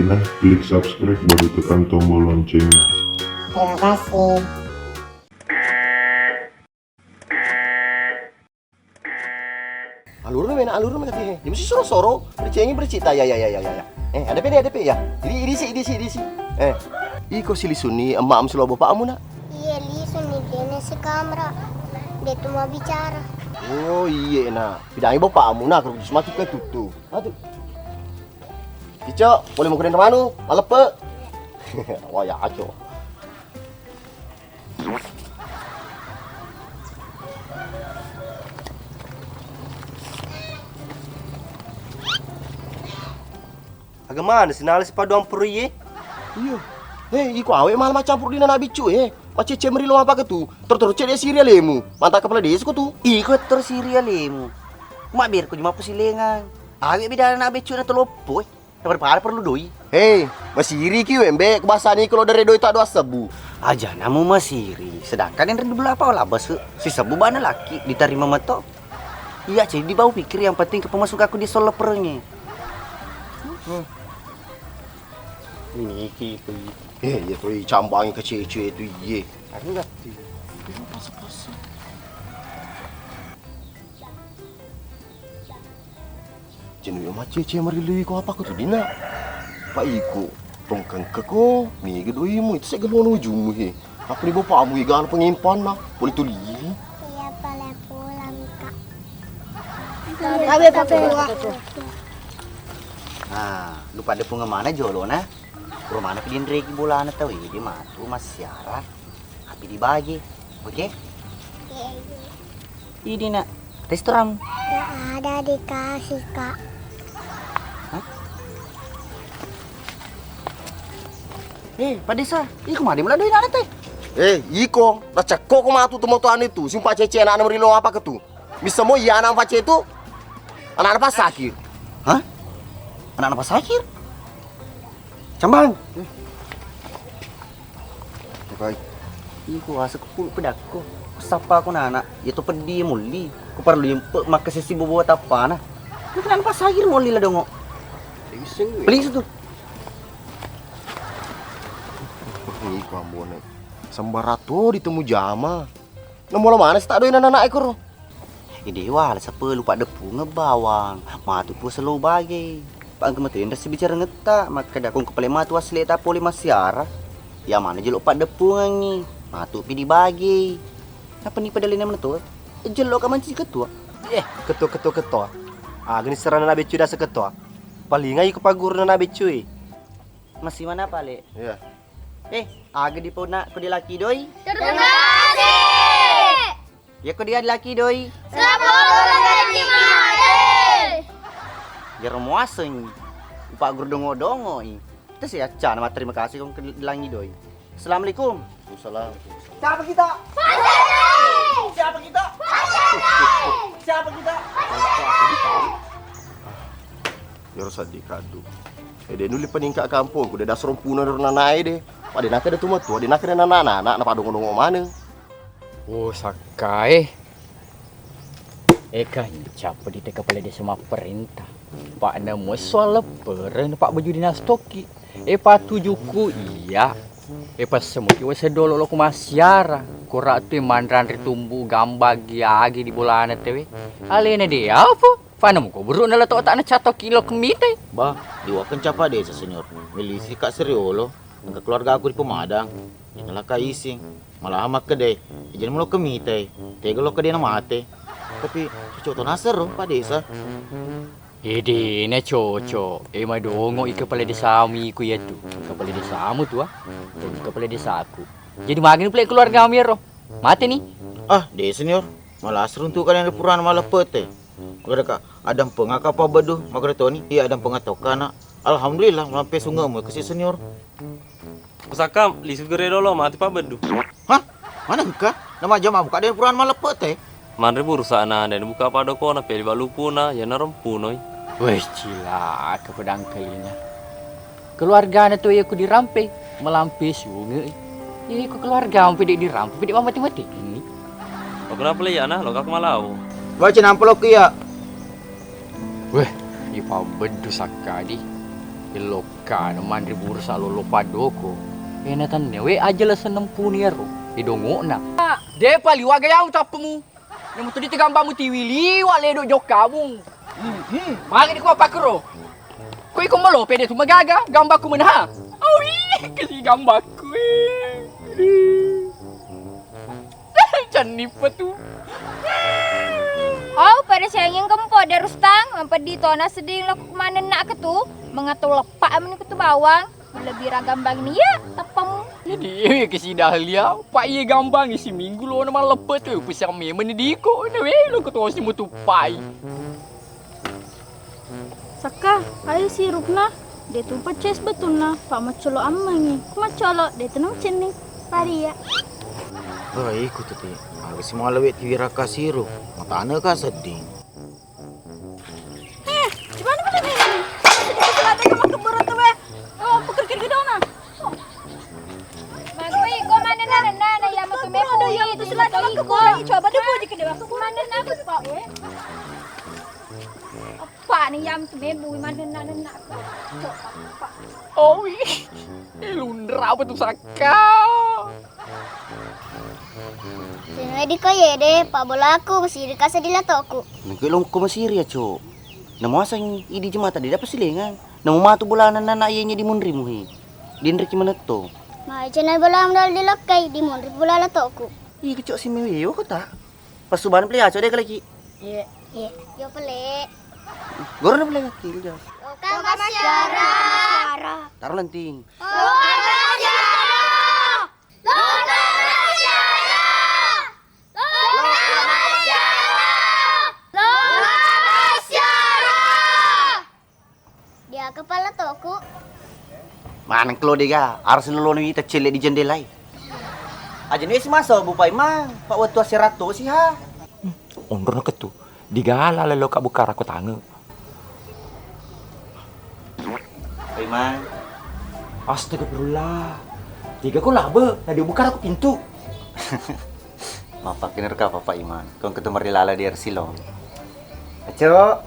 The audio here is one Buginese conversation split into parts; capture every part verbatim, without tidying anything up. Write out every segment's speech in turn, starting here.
Nah, klik subscribe baru tekan tombol loncengnya. Terima kasih. Alurung mena, alurung mena, eh. Dia mesti soro-soro. Bercengi bercita, ya, ya, ya, ya, ya, ya. Eh, ada pe, ada pe, ya. Ini, ini sih, ini sih, ini sih. Eh, iko si lisunni, emak am selo bapakmu, nak? Iya, lisunni, dia nasi kamera. Dia tuh mau bicara. Oh, iya, nak. Bidangi bapakmu, nak. Kalau mati ke tutu. Mati. Cicok, boleh mau keren manu? Malepe. Wah, ya, aco. Aga mana sinala sipaduang puri ye? Iya. Eh, iko awe malah macampur dina na biccu, eh. Macece meri lo apa ke tu? Terus-terus cek dek siri alemu. Mantap kepala desa ko tu. Iko terus siri alemu. Mak biar ko juma pusilengan. Awe bidana na biccu na teloppo, eh. Daripada perlu doi. Hei, masiri ki wembe, kubasani kalau dari doi tak dua sebu. Aja namu masiri, sedangkan yang rindu belapa lah bas si sebu bana laki ditarima meto. Iya, jadi bau pikir yang penting ke pemasuk aku di solo perengnya. Hmm. Ini ki itu. Eh, iya tuh cambangi ke cewek itu, iya. Aku nggak. Jenuh yo macece marilui ko apa ko tu dina. Pa iko tongkeng ke ko mega doimu itu sega lono ujungmu he. Apa ni bapakmu igana pengimpanna boleh tuli. Iya pale pulang kak. Tabe pape. Ah, lupa ada punga mana jolo na. Rumana pidin regi bolana tau ini matu masiara. Tapi dibagi. Oke? Iya, iya. Ini nak restoran. Nggak ada dikasih kak. Hah? Eh, Pak Desa, iko made mula doi nana teh. Eh, iko, nacekko ko matu temotoan itu, simpa cece anak nomor lima apa ketu? Bisa mo iya anak pace itu? Anak apa sakit? Hah? Anak apa sakit? Cambang. Oke. Iko asa ku pulu pedakko. Kusappa ko nana, iya to peddi mulli. Ku parellu yempe makkasesi bobo tappana. Ini kenapa sayur mulli la dongo? Iseng gue. Beli situ. Iko ambone. Sembarato ditemu jama. Namola mana sih tak doyan anak-anak ekor? Ide wala sepelu paddeppungeng bawang, matu pua selo bage. Pa engka matu enresi bicara ngetta, makkeda kong kepale matu asli ta pole massiara. Ya mana jelo paddeppungengngi, matu pi dibage. Napa ni pedalina meneto? Jelo ka manci ketua. Eh, ketua, ketua, ketua. Agani serana na beccu dasa ketua. Palingai ko paguru na beccu e. Masih mana pale? Iya. Eh, aga di pona ko di laki doi? Terima kasih. Ya ko dia laki doi. Sepuluh ganti mati. Jero muaseng. Upa guru dongo-dongo i. Terus ya cana terima kasih kong ke langi doi. Assalamualaikum. Waalaikumsalam. Siapa kita? Pacarnya. Siapa kita? Pacarnya. Siapa kita? Jero seddi kaddu. Ede nuli peningkat kampung, kuda dasar rompuna ro nanae de. Pada nakada tu matu, pada nakada nana-nana, napa dongo-dongo maneng. Oh, sakkae. Eka ncappa di te kepala desa mapperintah. Pak nemu soal leppereng Pak baju dinas toki. E patujuku iya. E passemuki wese dolo lo ku massiara. Kura tu manran ritumbu gambagi agi di bolana tewe. Alena de apa? Fana muko buruk nala to tak na cato kilo kemite. Bah, diwakeng capa desa senior. Milisi kak seriolo. Engka keluarga aku di Pemadang. Ina laka ising. Malahan makkeda, ijin mulo kemite. Tega lo kedena mate. Tapi cocok to nasero Pak Desa. Ede na cocok. E madongo i kepala desamu iku ya tu. Kepala desamu tu ah. Jadi kepala desaku. Jadi magani pula keluargamu ya ro. Mate ni. Ah, de senior. Malah seruntuk kalian purana malah pete. Makkeda ka, adampengaka Pak Bedu, makkeda toni, iya adampengaka tokkana. Alhamdulillah, malampe sungemu kasi senior. Pusaka, lisu gere dolo, mati Pak Bedu. Hah? Mana engka? Nama jama buka dari purana maleppe te? Manre burusana, dan buka Pak Dokona, peli balupuna, ya narempunoi. Weh, cilaka pedang kaina. Keluargana tu iya ku dirampe, malampe sunge. Iya ku keluarga ampe dek dirampe, dek mamati-mati ini. Aku napa le yana, lo kaku malau. Baca nampa lo iya. Weh, ipa beddu sakkadi. Ilokka. Kana manre bursa lolo paddoko. Ena tanne we aja la senempuni ero. Idongokna. Depa liwa gayang tappemu. Namu tuli tegambammu tiwi liwa ledo jokkamu. Hmm, hmm. Magi dikua pakero. Ko iko melo pede tu magaga gambakku menaha. Awi, kasi gambakku. Cannipa tu. Au, pada siangeng kempo de Rustang, mampeddi tona sedding lako manenna ketu, mengatur lepak meni ketu bawang, lebih ragam bang ni ya, tepem. Jadi, eh, ke si Dahlia, pak iya gambang isi minggu lo na malleppe tu, pusang memang ni diko, na we lo ketu si mutupai. Sakka, ayo sirupna. De tu pecces betunna, pak maccolo ammengi. Ku maccolo, de tu nang cenning. Paria. Baik, ku tete. Aga si malewe tiwiraka sirup. Matane ka sedding. Eh, gimana pun ini? Sedikit selatan sama keburu tuh, weh. Oh, pikir-pikir gitu, nah. Makui, ko manenna nenna, na iya matu mepu, ada iya matu selatan, aku boleh coba deh, boleh ke dewa. Manenna aku, Pak, weh. Pak, ni yam tu mebu manenna nenna. Coba, Pak. Owi. Eh, lunra apa tu sakka? Sinoe di ko yede, Pak, bolaku masiri kasa di latoku. Nengke longko masiri ya, Cok. Namuasang idi jemata di dapat silengan. Namu matu bola anak-anak iye di munri muhi. Dinriki manetto. Mai cena bola amdal di lokkai, di munri bola latoku. Ih, kecok si mewe yo kota. Pasubana pele aco de kalaki. Iya. Iya. Yo pele. Goro na pele kaki, jas. Loka masyara. Taro lanting. Loka masyara. Loka masyara. Loka masyara. Loka masyara. Dia kepala toku. Maneng kelo dega, harus loloni wita celle di jendelai. Aja ni si masa bupai mang, pak wettu aserato si ha. Onro na ketu, digala lelo ka bukara ko tange. Pai mang. Astagfirullah. Tiga ko labe, na dibuka ko pintu. Mappakinerka Papa Iman, kong ketemu ri lala di Arsilo. Aco.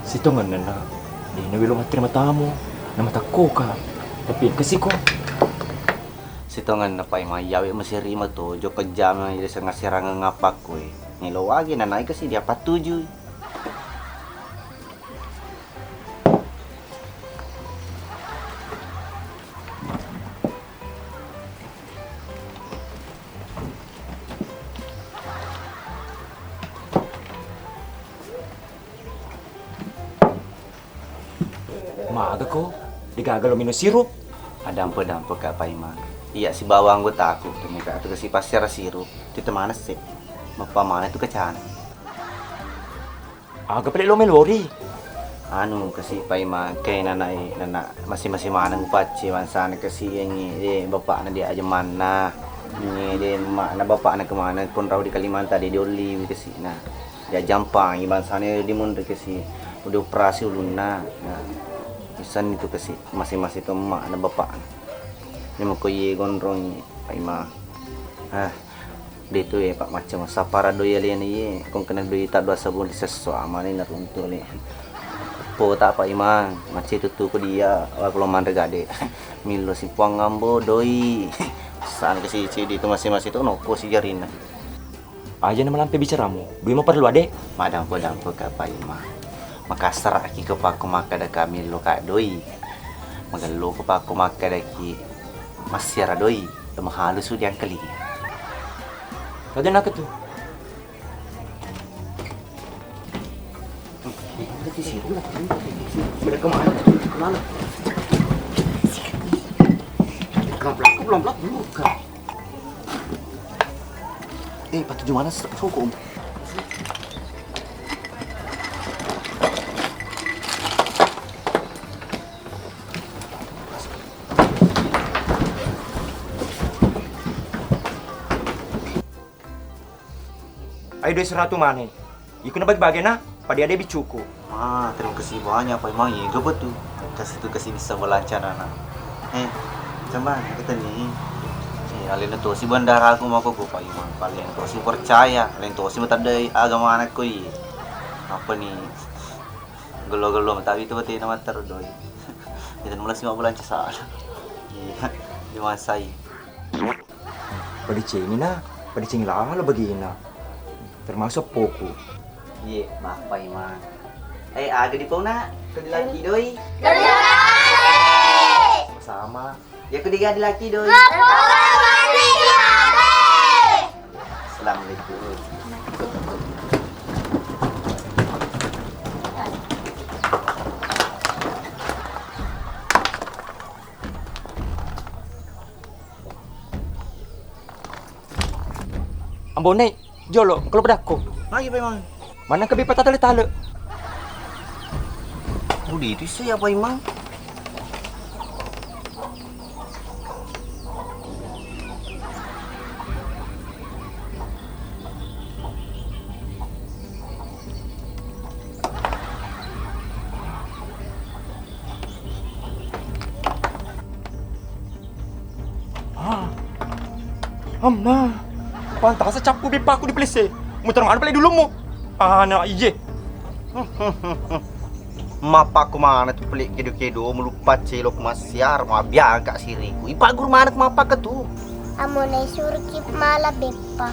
Sitongenna, de na welo matterima tamu, na matakkoka. Tapi engka siko. Sitongenna Pak Iman, yawe masirima to, jokka jama ila sengasirangeng apakku e. Melo wage na naik kasi dia patujui. Maga ko, degaga lo minum sirup? Adampe-dampe ka Paimang. Iya sibawa anggotaku, tenneka tu kasi passiara sirup, tette manesse. Mappa maneng tu kacana. Aga pale lo melori? Anu, kasi Paimang, ke nana, nana, masing-masing maneng upacce, bangsana kasi, nge, de, bapakna dia aja manna. Nge, de, makna bapakna kemana, konrau di Kalimantan, de, diolli kasi. Nah, dia jampangi bangsana di munri kasi, udah operasi ulunna. Nah, isenni tu kasi, masing-masing tu makna bapakna. Ini mau ko ye gondrong, Paimang. Ah. De tu e, Pak, macam sapara doi alena ye, kong kena doi ta dua sabun sesso amane na runtu le. Po ta Pak Imang, macam itu tu ko dia, wala ko lo manre gade. Milo si puang ngambo doi. San ke si cidi tu masing-masing tu nopo si jarina. Aja na malampe bicaramu, doi ma perlu ade. Madampo-dampo ka Pak Imang. Makassar aki ko pakko makkada kami lo ka doi. Magello ko pakko makkada ki massiara doi. Mahalusu diangkali. Tadi nak tu. Sudah kemana? Kemana? Belum pelaku, belum pelaku, buka. Eh, patuju mana sih? Hukum. Ayo dua seratu mane. Iko na bagi-bagi na, pada ada bicuku. Ah, terima kasih banyak Pak Imang. Iya, gak betul. Kasih tu kasih bisa belancar anak. Eh, coba kita nih. Eh, Alena tosi bendaraku mako ku Pak Imang. Paling tosi percaya, alena tosi mateddai agamana ko iye. Apa ni gello-gello tapi itu batena mattaro doi. Kita mulai sima bulan cesana. Iya, di masai. Padecengi na, padecengi lalo bagina. Termasuk poku. Iye, maaf Pak Imang. Eh, aga dipauna? Kedilaki doi. Terima kasih. Sama. Ya, kedilaki doi. Assalamualaikum. Ambo Nei, jolo, engka lo pedakko. Magi, Pak Imang? Maneng ke beppa tatale-tale. Udah itu saya, Pak Imang. Ah. Amma. Pantasa cappu beppaku di pelese. Muter mana pale dulumu? Anak iye. Mappaku mana tu pelik kedo-kedo meluppa celok masiar ma biangka siriku. Ipagguru mana tu mappakka tu. Amone suruki mala beppa.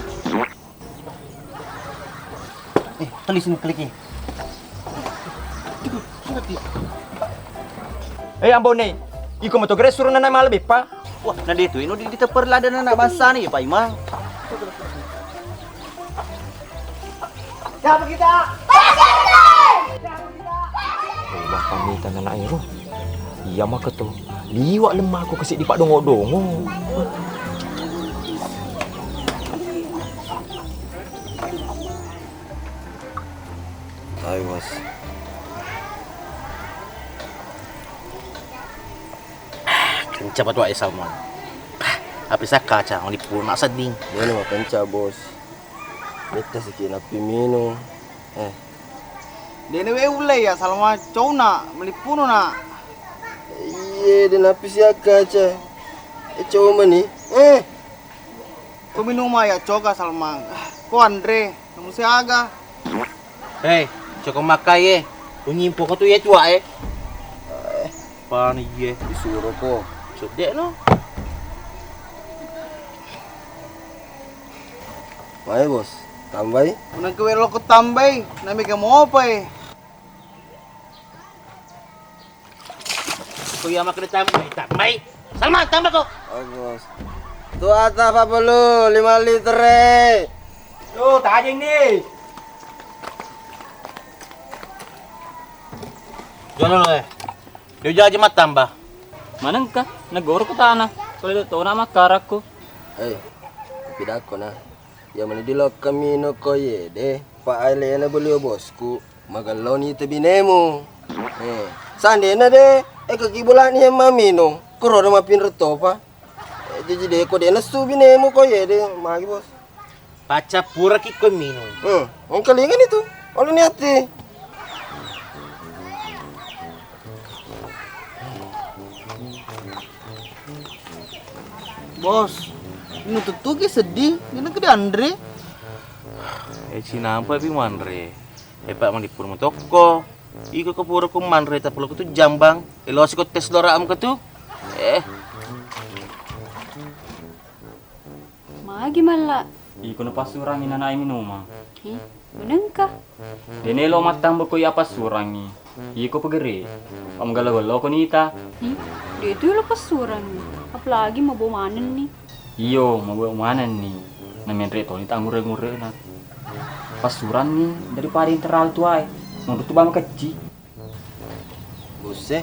Eh, tuli sini kliki. Eh, Ambo Nei, iko moto gere suro nana mala beppa. Wah, na de tu ino di diteper lada nana bangsa ni, Pak Imang. Siapa kita? Pak R T. Wah, pamitan anak ero. Iya maka to. Liwak lemmaku kasi di padongo-dongo. Ayo, Bos. Kenca pa tu, Salman. Apa sa kaca, mau dipuna sedding. Ini mah kenca, Bos. Betta siki nappi minung. Eh. Dene we ulle ya, Salma, couna, melippuno na. Iye, de nappi siakka aca. Eh, coba ni. Eh. Ko minuma ya coga, Salma. Ko Andre, namu siaga. Hei, coko makkai e. Unyimpo ko tu ya tua e. Pani ye. Disuro ko. Cedek no. Wae, Bos, tambai. Menang ke welo ko tambai, nami ke mopa e. Ko iya makkeda tambai, tambai. Salman, tambah ko. Oh, Bos. Tu ata empat puluh lima liter e. Yo, tajeng ni. Jono lo e. Yo jaji mattambah. Manengka, negoro ko tana. Kalau tona makkarakku. Eh, pidakko na. Iya mani dilokka mino ko yede, pa alena beliau bosku, magelloni te binemu. Eh, sandena de, eh, kaki bolani yang maminung, kuro ada mapinro topa. Eh, jadi de ko de nesu binemu ko yede, magi bos. Pacappura ki ko minung. Hmm, engkalingan itu, oleh niati. Bos, ini tuttuki seddi, ini ke Andre. Eh, cinampa pi manre. Eh, Pak, mandi pura mutokko. Iko ko pura ko manre, tapi lo ko tu jambang. Eh, lo siko tes lora am ko tu. Eh. Magi malla? Iko napassurangi nanae minumang. Hi, menengka? Dene lo mattamba ko iya passurangi. Iko pegere. Pamgala-gala ko nita. Hi, de tu lo passurangi. Apalagi mabo manenni. Iyo, mabo manenni. Namenre toni tanggure-ngurena. Passuranni daripada yang terlalu tuae. Menurut tu bama kecci. Busse,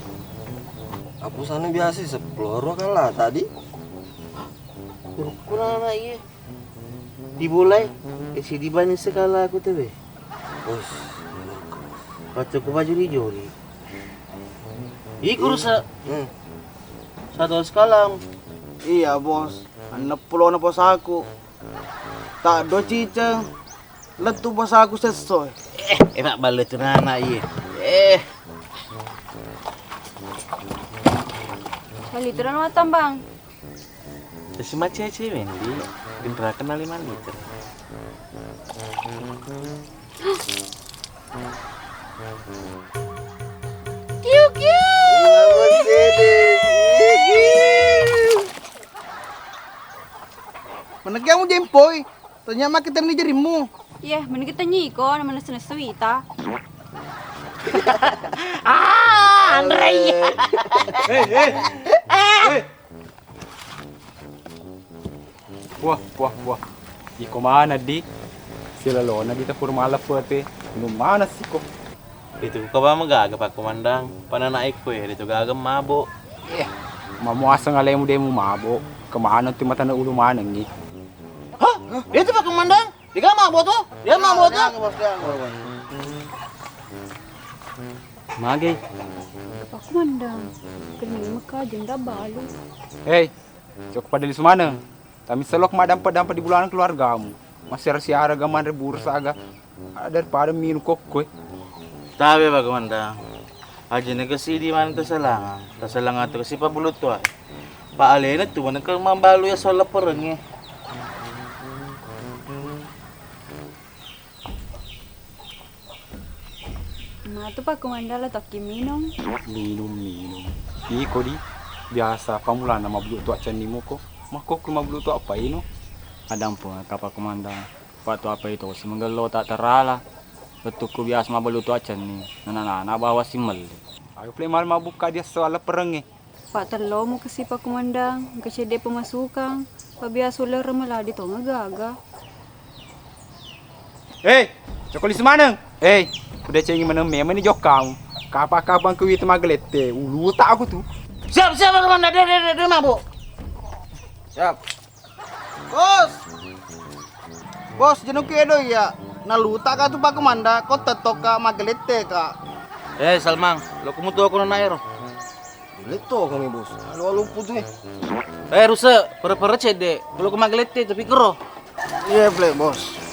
apusana biasa seppulo ro kala tadi. Kurang anak iye. Di bola e, eh, si di banyak sekala aku tebe. Bos, pacco ku baju di jori. Iku rusak. Hmm. Satu sekalam. Iya, Bos. Enneng pulo na posaku. Tak do ciceng. Lettu basaku sesso. Eh, enak balle tu nana iye. Eh. Mali terang matambang. Tasi macece wendi, genrakan na lima liter. Kiu, kiu. Maneggi kamu jempoi, tanya makin terni jarimu. Iya, mending kita nyiko, nama nesu-nesu ita. Ah, Andre. Hei, hei. Hei. Wah, wah, wah. Iko mana di? Silalona di tepur malepete. Minum mana siko? Itu ko ba magaga, Pak Komandang. Panana iko ya, itu gaga mabo. Eh, mamuaseng alemu demu mabo. Kemana tu mata ulu manengi? Hah? Itu Pak Komandang? Dia mabo tu? Dia mabo tu? Dia mabo, bos, dia mabo. Mage. Apa aku mandang? Kena meka jenda balu. Hei, cok pada lisu maneng. Tami selok madampa-dampa di bulanan keluargamu. Masih siara gaman rebur saga. Daripada minum kokko, eh. Tabe, Pak Komandang. Aja na kasi di mana tasalangang. Tasalangang tu kasi pa bulu tua. Pa alena tu mana ke mambalu ya sola perengnge. Matu Pak Komandang la tokki minum. Minum, minum. Iko di biasa pamulana mabulu tua cenni muko. Makkokku mabulu tua apa ino? Adampung ka Pak Komandang. Pak tu apa itu si menggello tak terala. Betukku biasa mabulu tua cenni. Nana-nana bawa si melli. Ayo play mal mabuka dia soal perengnge. Pattellomu kasi Pak Komandang, engka cedde pemasukang, pabiasa ulereng meladi tongeng gaga. Eh, cokoli semaneng. Eh, udah cengi meneng memang ni jokkamu. Kapa-kapang kuwi itu magelette, uluta aku tu. Siap, siap, Pak Komandang. Deh, deh, deh, deh, mabuk. Siap. Bos. Bos, jenuki edo iya. Naluta ka tu Pak Komandang, ko tettoka magelette ka. Eh, Salmang, lo kumutu aku nana ero. Letto kami, Bos. Alu-alu putu, eh. Eh, Ruse, pere-pere cedde. Lo ko magelette tapi kero. Iya, plek, Bos.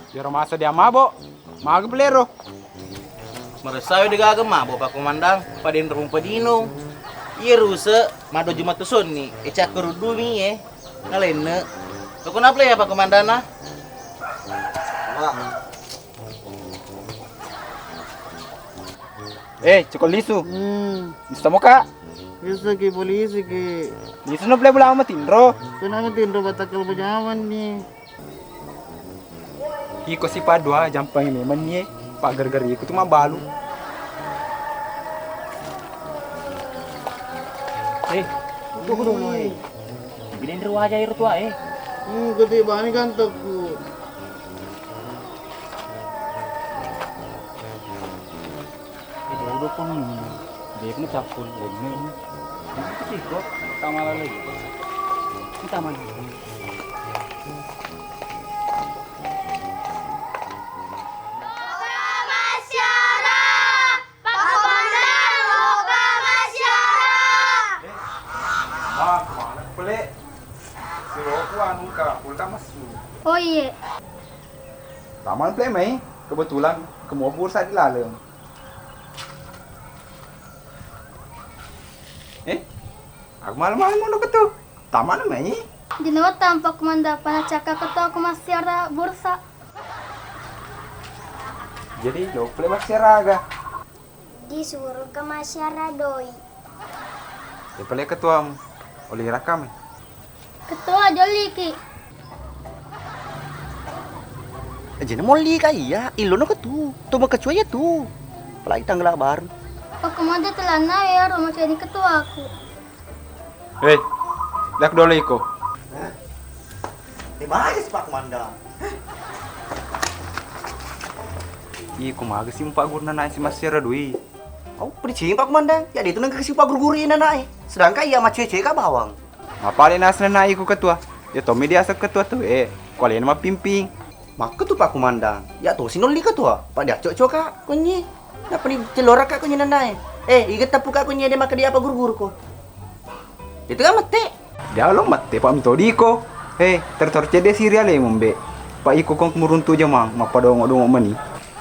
Jero masa dia mabok. Maga pelero. Maressawe de gaga mabo Pak Komandang, padenrung padino. Iye ruse, madoji matusonni, e cakkeruddumi e, nalenne. Loko naple ya Pak Komandana? Eh, cokol lisu. Hmm. Bisa mo, Kak? Bisa ki polisi ki. Lisu no ple bulamu matinro. Kenapa tinro batakal bajaman ni? Iko si padua jampangi memang nie, pak gerger iko tu mabalu. Eh, tunggu dulu, eh. Gini waja iru tua, eh. Hmm, gede bani gantengku. Itu udah pun. Dia kena campur bener. Itu sih kok, kamala lagi. Kita mana? Loka masyara, Pak Komandang, loka masyara. Wah, mana pele? Si Roku anu ka, kulka masu. Oh iye. Taman pele mai, kebetulan kemobur saat di laleng. Eh, aku malam-malam mau ke tu. Taman mai. Dinawa tampak Komandang, pada cakka ketua aku masyara bursa. Jadi, lo pele masyaraga. Disuruh ke masyara doi. Ya pele ketuamu. Oli rakam. Ketua joliki. Jena molli ka iya, illono ketu. Tu makecua iya tu. Apalagi tanggal baru. Pak Komandang telana ya rumah jadi ketua aku. Hei, dak dolo iko. Hah? Te baja si Pak Komandang. Iko maga si Pak Guru nana si masyara doi. Au percing Pak Komandang, ya itu nang kasi Pak Guru-guru ina nae. Sedangkan iya macece ka bawang. Mapale nasna na iku ketua. Ya tommi diaseng ketua tu, eh, kualena mappimping. Makketu Pak Komandang, ya tosi nolli ketua. Pak diacco-coka kunyi. Napani celoraka kunyi nanae. Eh, iga teppuka kunyi de maka dia Pak Guru-guru ko. Itu kan mette. Dia lo mette Pak mitodiko. Eh, tertor cede siri ale mumbe. Pak iko kong muruntu jamang, mappadongo-dongo meni.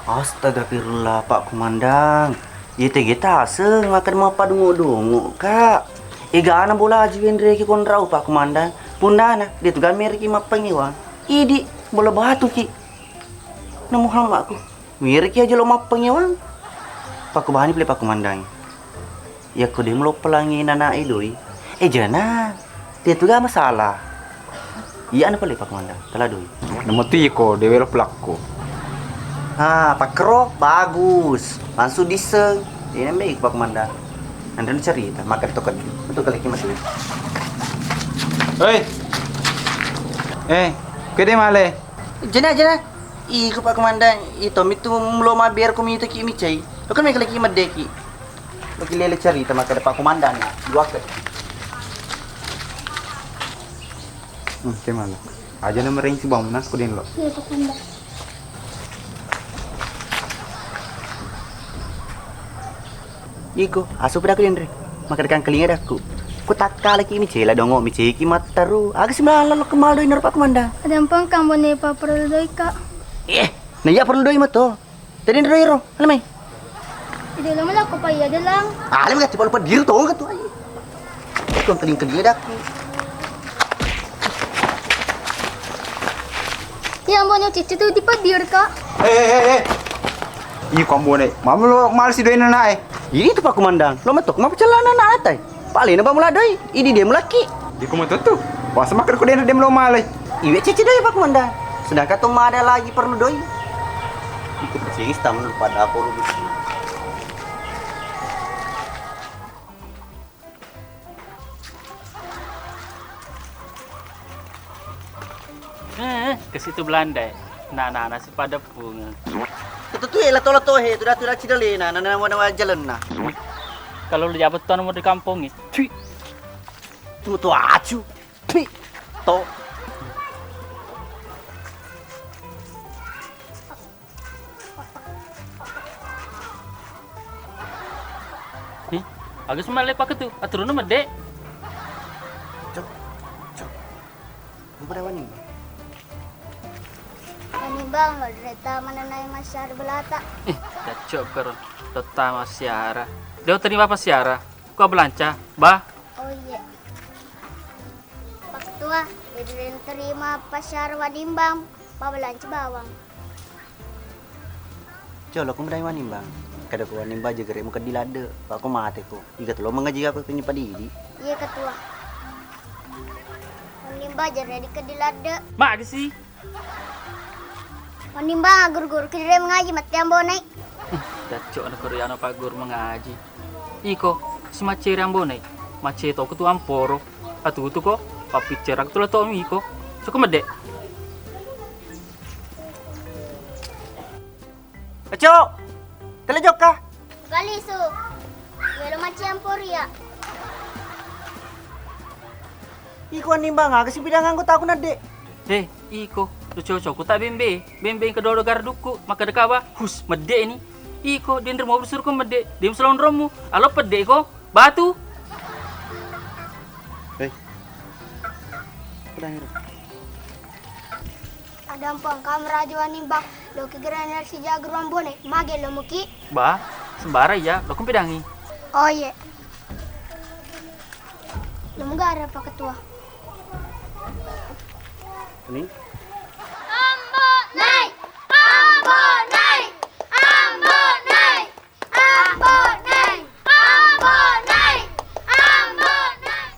Astagfirullah Pak Komandang. Iya tege taseng makkeda mappadungo-dungo, Kak. Egana bola aji wenreki konrau, Pak Komandan. Pundana, de tu gamereki mappangewang. Idi, bola batuki. Na Muhammadku, wiriki aja lo mappangewang. Pakubani pale Pak Komandan. Yakko de melo pelangi nanae doi. Eh, jana. Tetu ga masalah. Iya, anu pale Pak Komandan, tala doi. Namo tu iko, de welo pelakku. Ah, pakkero, bagus. Langsung disseng. Ini mbe Pak Komandan. Nanti cerita, makan token. Betul kali kimat dulu. Hei. Eh, kede male. Jana, jana. Iko Pak Komandan, ito mitu melo maber ko mita ki micai. Lo kan mega lagi medeki. Lagi lele cerita makkeda Pak Komandan, dua ke. Hmm, te malu. Aja na mereng si bangunan ko den lo. Iya, Pak Komandan. Iko, asu pedaku denre. Makkeda kangkelinga dakku. Ku takkalaki micela dongo, miceki mattaru. Aga si melalo lo kemal doi naro Pak Komandan. Ada empang kambo ne Pak perlu doi, Kak. Eh, na iya perlu doi mato. Tadi ndro iro, alamai. Ide lo melako pa iya delang. Ah, alamai gatti palu padir to gatu ai. Itu yang keling-keling ada aku. Iya, ambo nyo cici tu di padir, Kak. Eh, eh, eh, eh. Ih, kambone. Mama lo mal si doina na eh. Ini tu Pak Komandan. Lo metok, mapa celana na atai. Palena ba mula doi, idi de melaki. Di kuma tu tu. Wasa makkeda ko de de melo malai. Iwe cece doi Pak Komandan. Sedangkan to mada lagi perlu doi. Ikut sistem pada apa lu. Eh, ke situ Belanda, eh. Nah, nah, nasi pada bunga. Itu tu, eh, lato-lato, he, tu datu daci dalena, nah, nah, wana jalan, nah. Kalau lu jabat tuan mau di kampung, eh. Cui. Tuh, tuh, acu. Pi. To. Hi, aga semalle paketu, aturunna medde. Cok, cok. Lu pada wani, Bang? Wani, Bang, lo reta mana nai masyar belata. Ih, cacok karo. Reta masyara. Dia terima apa siara? Kok belanca, Bah? Oh iya. Pak Ketua, jadi terima pasyar wanimbang, pabalanca bawang. Colo, ko medai wanimbang. Kada ko wanimbang jaga remu keddi ladde. Pak ko mate ko. Iga telo mengaji aku kunyi padidi. Iya, Ketua. Wanimbang jaga di keddi ladde. Mak sih. Wanimbang guru-guru kidire mengaji matti ambo nai. Jaccok na koriano Pak Guru mengaji. Iko, si maccere ambo nai. Macce to ketu amporo. Atutu ko, pappiccera ketu lato iko. Cukup medde. Aco, tele jokka. Kalisu. Welo macce amporo ya. Iko wanimbang aga si bidang anggotaku nadde. Eh, iko, lu cocokku tak bembe, bembe ke dolo gardukku, makkeda kawa, hus, medde ini. Iko, denre mau bersuruh medde, dem selonrommu, alo pedde ko, batu. Eh, pedang itu. Ada empang kamera aja wanimbang, lo ke geraner si jago ruang bone, mage lo muki. Ba, sembara ya, lo kumpedangi. Oh iya. Lo mugara Pak Ketua. Ini? Ambo nai, ambo nai, ambo nai, ambo nai, ambo nai, ambo nai.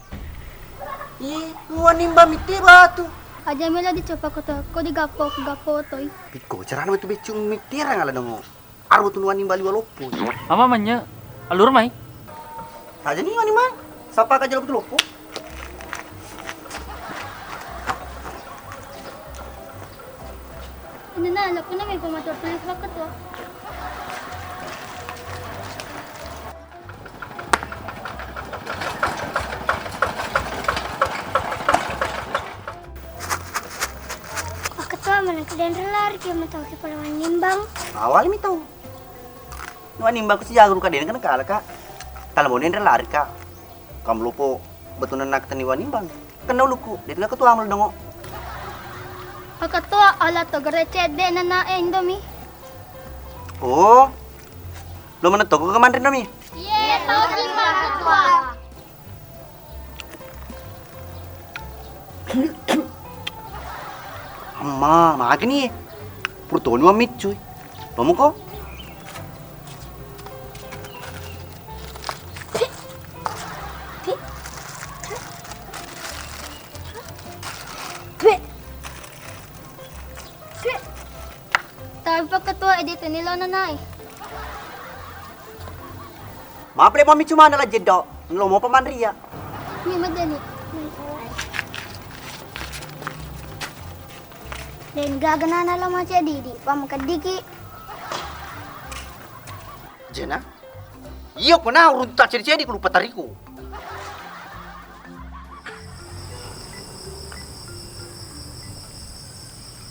Ih, wanimbang mitti batu. Aja mela dicoba Ketua, ko digappo, gappo toi. Piko, carana metu beccu mittirang ala dongo. Arbu tunuan ni bali waloppo. Mama manye, alur mai. Aja ni wanimbang. Sapa ka jalo betul loppo. Ini na, laku na mai pamator tulis Pak Ketua. Pak Ketua, mana kedenre lari ke matau ke palawan nimbang. Awal mi tau. Wanimbang ku si jago ruka dena kena kala ka. Tala mau denre lari ka. Kam lupo betunan nak teni wanimbang. Kena uluku, dia tengah ketua amul dongo. Pak Ketua, ala to gere cedde nana Indomie. Oh. Lo menetto ko manre Indomie? Iya, toki Pak Ketua. Amma, magani. Purtoni mammiccui. Lomo ko? Tapi Pak Ketua, ede teni lo nanai. Maaf le, mami cuma nala jeddo. Lo mau pamanria. Ini majani. Dan gaga nana lo macedidi, pamakeddiki. Jena? Iyo, kona urunta cedi-cedi ku lupa tariku.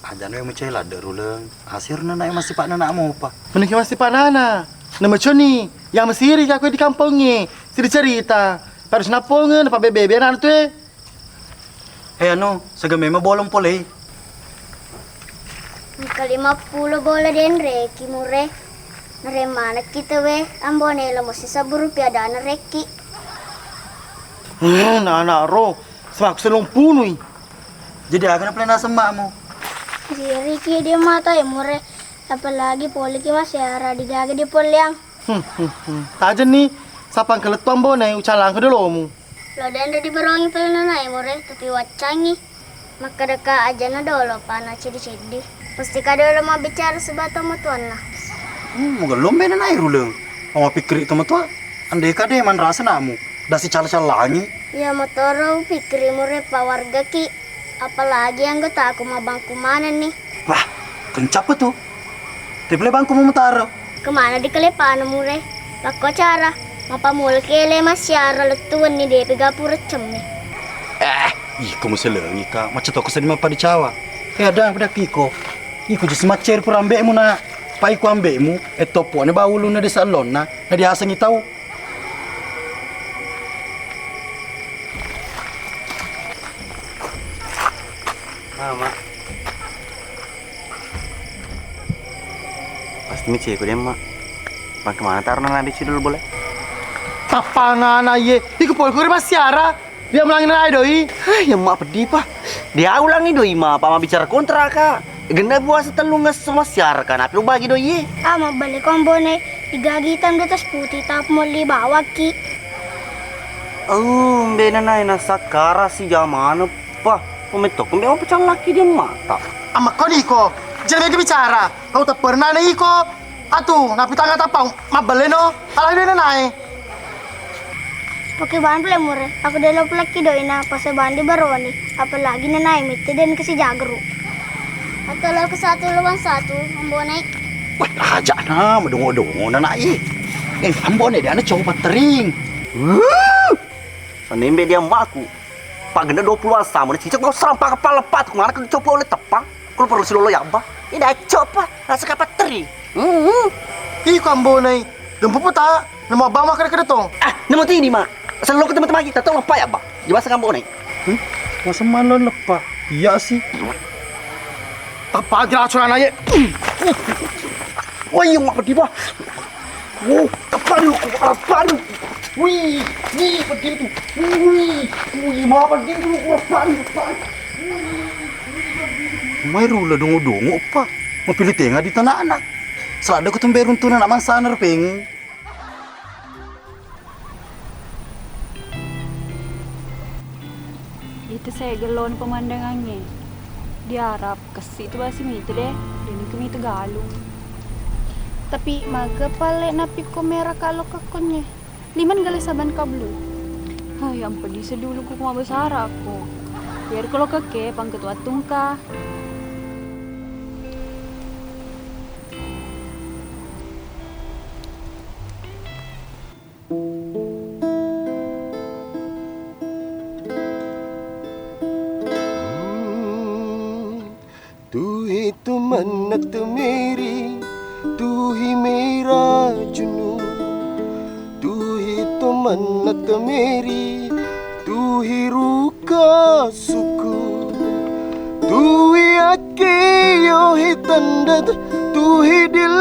Ajana we macai ladde Ruleng. Asirna nae massipa nana mopa. Meniki massipa nana. Namaconi, yang mesiri aku di kampongnge. Siri cerita. Harus naponge, napa bebe-bebe anak tu e. He anu, sega memang bolong polei. Engka lima pulo bola denreki mure. Naremana kita we, ambone lo mosi sabbu rupiah dana rekki. Hmm, nana ro, semaku selong punui. Jadi aga na plena semmakmu? Siriki dia mata ya mure. Apalagi poliki mas ya, radi gaga di poleang. Hmm, hmm, hmm. Tajenni, sapang kelettuang bone, ucalangka dolomu. Lo denre diberongi pale nanae mure, tapi waccangi. Makkedaka ajana dolo pana ceddi-ceddi. Mustika dolo mabbicara sebab tomatoanna. Hmm, mugellombe nanae Ruleng. Mamapikkiri tomatoa. Andeka de manrasa namu. Dasi cala-calangi. Iya motoro pikkiri mure pa wargaki. Apalagi anggotaku mabangku manenni. Wah, kencappa tu. Tapi le bangku mamutaro. Kemana di kelepana mure? Pakko cara. Mapamula kele massiara lettuwenni depe gapura cemme. Eh, iko muselengi ka. Macca toko seddi mappa dicawa. Eh, ada pada kiko. Iko jus macceri pura ambekmu na. Pa iko ambekmu. Eh, topone ba ulunna desa ellonna. Na diasengi tau. Mama. Pasti mi ceko deh, Mak. Bang kemana taruh nana di sidul boleh? Tappangana ye. Iku pol kore massiara. Dia melangin aja doi. Hah, ya Mak pedih, Pak. Dia ulangi doi, Mak. Apa mau bicara kontrak, Kak? Genna puasa tellu ngesso massiara, Kak. Napi lu bagi doi ye? Ah, mabbali kombone. Digagi hitam di atas putih, tapi mau li bawaki. Oh, mbena nai nasakkara si jamana, Pak. Umetto kembe mau pecah laki dia mata. Amma kau niko, jangan bicara. Kau tak pernah nih iko. Atu, napi tanga tapau, mabbaleno, ala de nanae. Pake bang pale mure, aku de lo pelaki doina, pase bandi baroni, apalagi nanae mitte den kasi jagru. Atau lo ke satu lawan satu, membonai. Wah, aja na, medongo-dongo nanae. Eh, ambone de ana coba tering. Wuh! Sanembe dia emakku. Pagenda dua puluh asam, udah cicak mau serampak kepala pat, kemana ke coba oleh tepang? Kalau perlu si lolo ya, Abah. Ini dah coba, rasa kapat teri. Hmm. Iko ambonai, gempu puta, nama Abah mah kada-kada tong. Ah, nama tini, Mak. Selalu ketemu temagi, tak tahu apa ya, Abah. Di masa kampung nih. Hmm? Masa mana lepa? Iya sih. Tappa aja langsung anak ye. Woi, yang apa tiba? Oh, apa lu? Apa lu? Wih, wih, pedih tuh. Wih, wih, mau pedih tuh, apa lu? Apa lu? Mai rula dongo-dongo, Pak. Mau pilih tengah di tanah anak. Selada ku tumbe runtunan anak mansana repeng. Itu saya gelon pemandangannya. Diarap kesi itu basi mitu deh, dan itu mitu galung. Tapi maga pale napi ko merah kalau kekonnya. Liman gale saban kablu. Hai, yang pedih sedulu ku kuma besar aku. Biar kalau keke pangketua tungka. Tuhi tu mennat meri, tuhi mera junu. Tuhi tu mennat meri, tuhi ruka suku. Tuhi akke yohi tandat, tuhi dil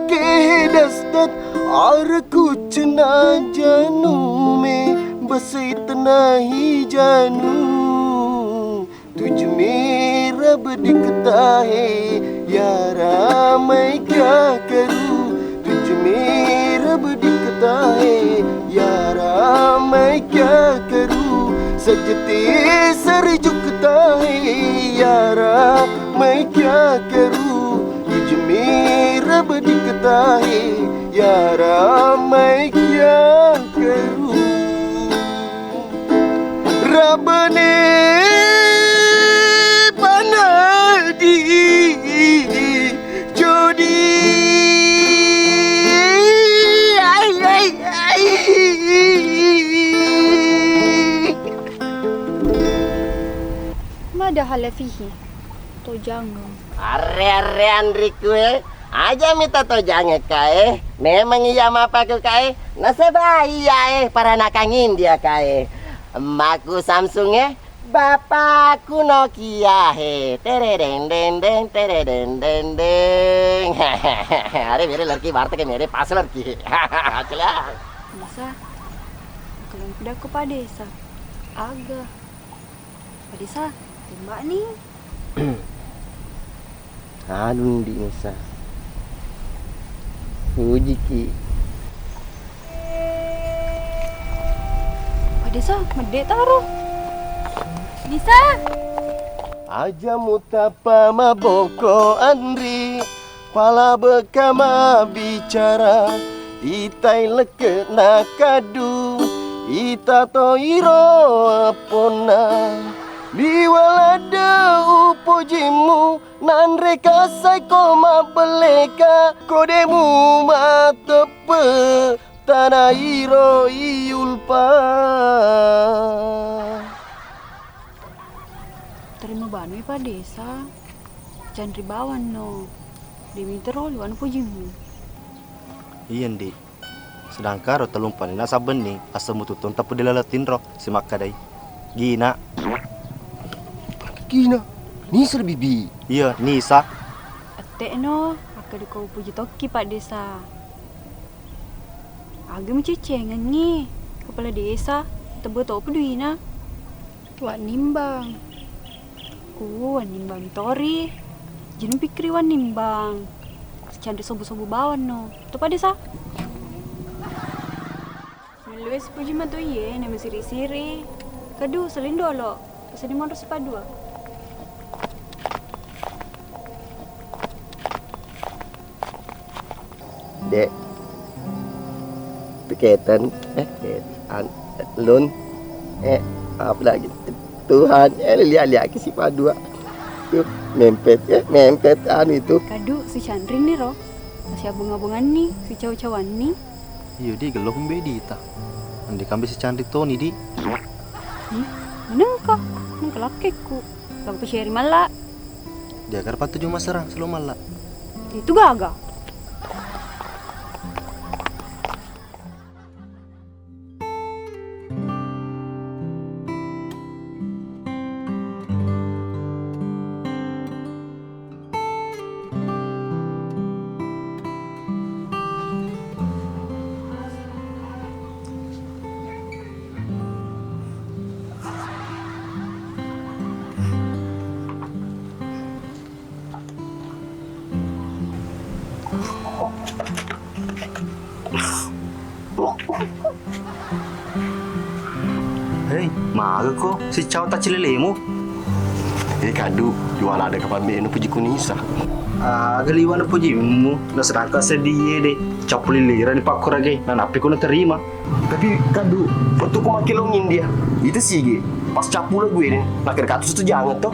kehe dastat. Araku cena janume, basai tenahi janu. Tujumi rebe diketahe, yara mai kakaru. Tujumi rebe diketahe, yara mai kakaru. Sajete sarijuk ketahe, yara mai kakaru. Tujumi rebe diketahe, yara mai kakaru. Rabane panadi jodi. Ai, ai, ai. Mada hala fihi. Tojangeng. Arre, arre, Anriku e. Aja mita tojangeng kae. Memang iya mapaku kae. Nasaba iya e, paranakang India kae. Emmaku Samsung e, bapakku Nokia he. Tere deng deng deng, tere deng deng deng. Are mere lerki warteg e, mere pas lerki. Acela. Bisa. Kalau udah ke Pak Desa. Aga. Pak Desa, tembak ni. Anu ndi Nisa. Pujiki. Pak Desa, medde taro. Nisa. Aja mutapa maboko Anri. Pala beka mabbicara, itai lekke'na kaddu, ita to iro epponna. Liwa ladde upojimmu, nanre kasai ko mabbelleka, kodemu mateppe, tana iro iulpa. Terima banui Pak Desa. Canri bawanno. Demi tero liwanu pojimmu. Iya, Ndi. Sedangkan ro tellumpani nasabbenni, assemmu tuttung tappu dilalang tinro, simakkadai. Gina. Gina? Nisa, Bibi? Iya, Nisa. Atte'no, akkeda ko upuji tokki, Pak Desa. Aga muceccengengngi, Kepala Desa, tebbe topa duina. Wannimbang. Ku wannimbang tori. Jenu pikkiri wannimbang. Sicanri sobu-sobu bawanno. Topa Desa. Mellue sipuji mato iye, na masiri-siri. Kadu, selling dolo. Pesenni monro sipadua. Dek. Tuketen, eh, ket-, an-, lun, eh, apa lagi? Tuhan, eh, liak-liak ke si padua. Tuh, mempet, eh, mempet anu itu. Kadu, si Canri ni ro. Si abung-abunganni, si cau-cauanni. Iya, di, gello kumbe dita. Ande kambe si Canri toni, di. Hmm? Menengka, menengka lakkekku. Bang peceri malla. Dia kar pattuju masserang selo malla. Itu gaga. Hei, maga ko sicau tacilelemu? Eh, Kadu, jual ada kapan menu puji kunisa. Aga liwana pujimu, na sedangkan sedie de, cappu lilirani pakkurage, na nappi ko naterima. Tapi Kadu, waktu ku makke longin dia, itu sige, pas cappu lo gue deh, nakkeda katu satu jangan toh.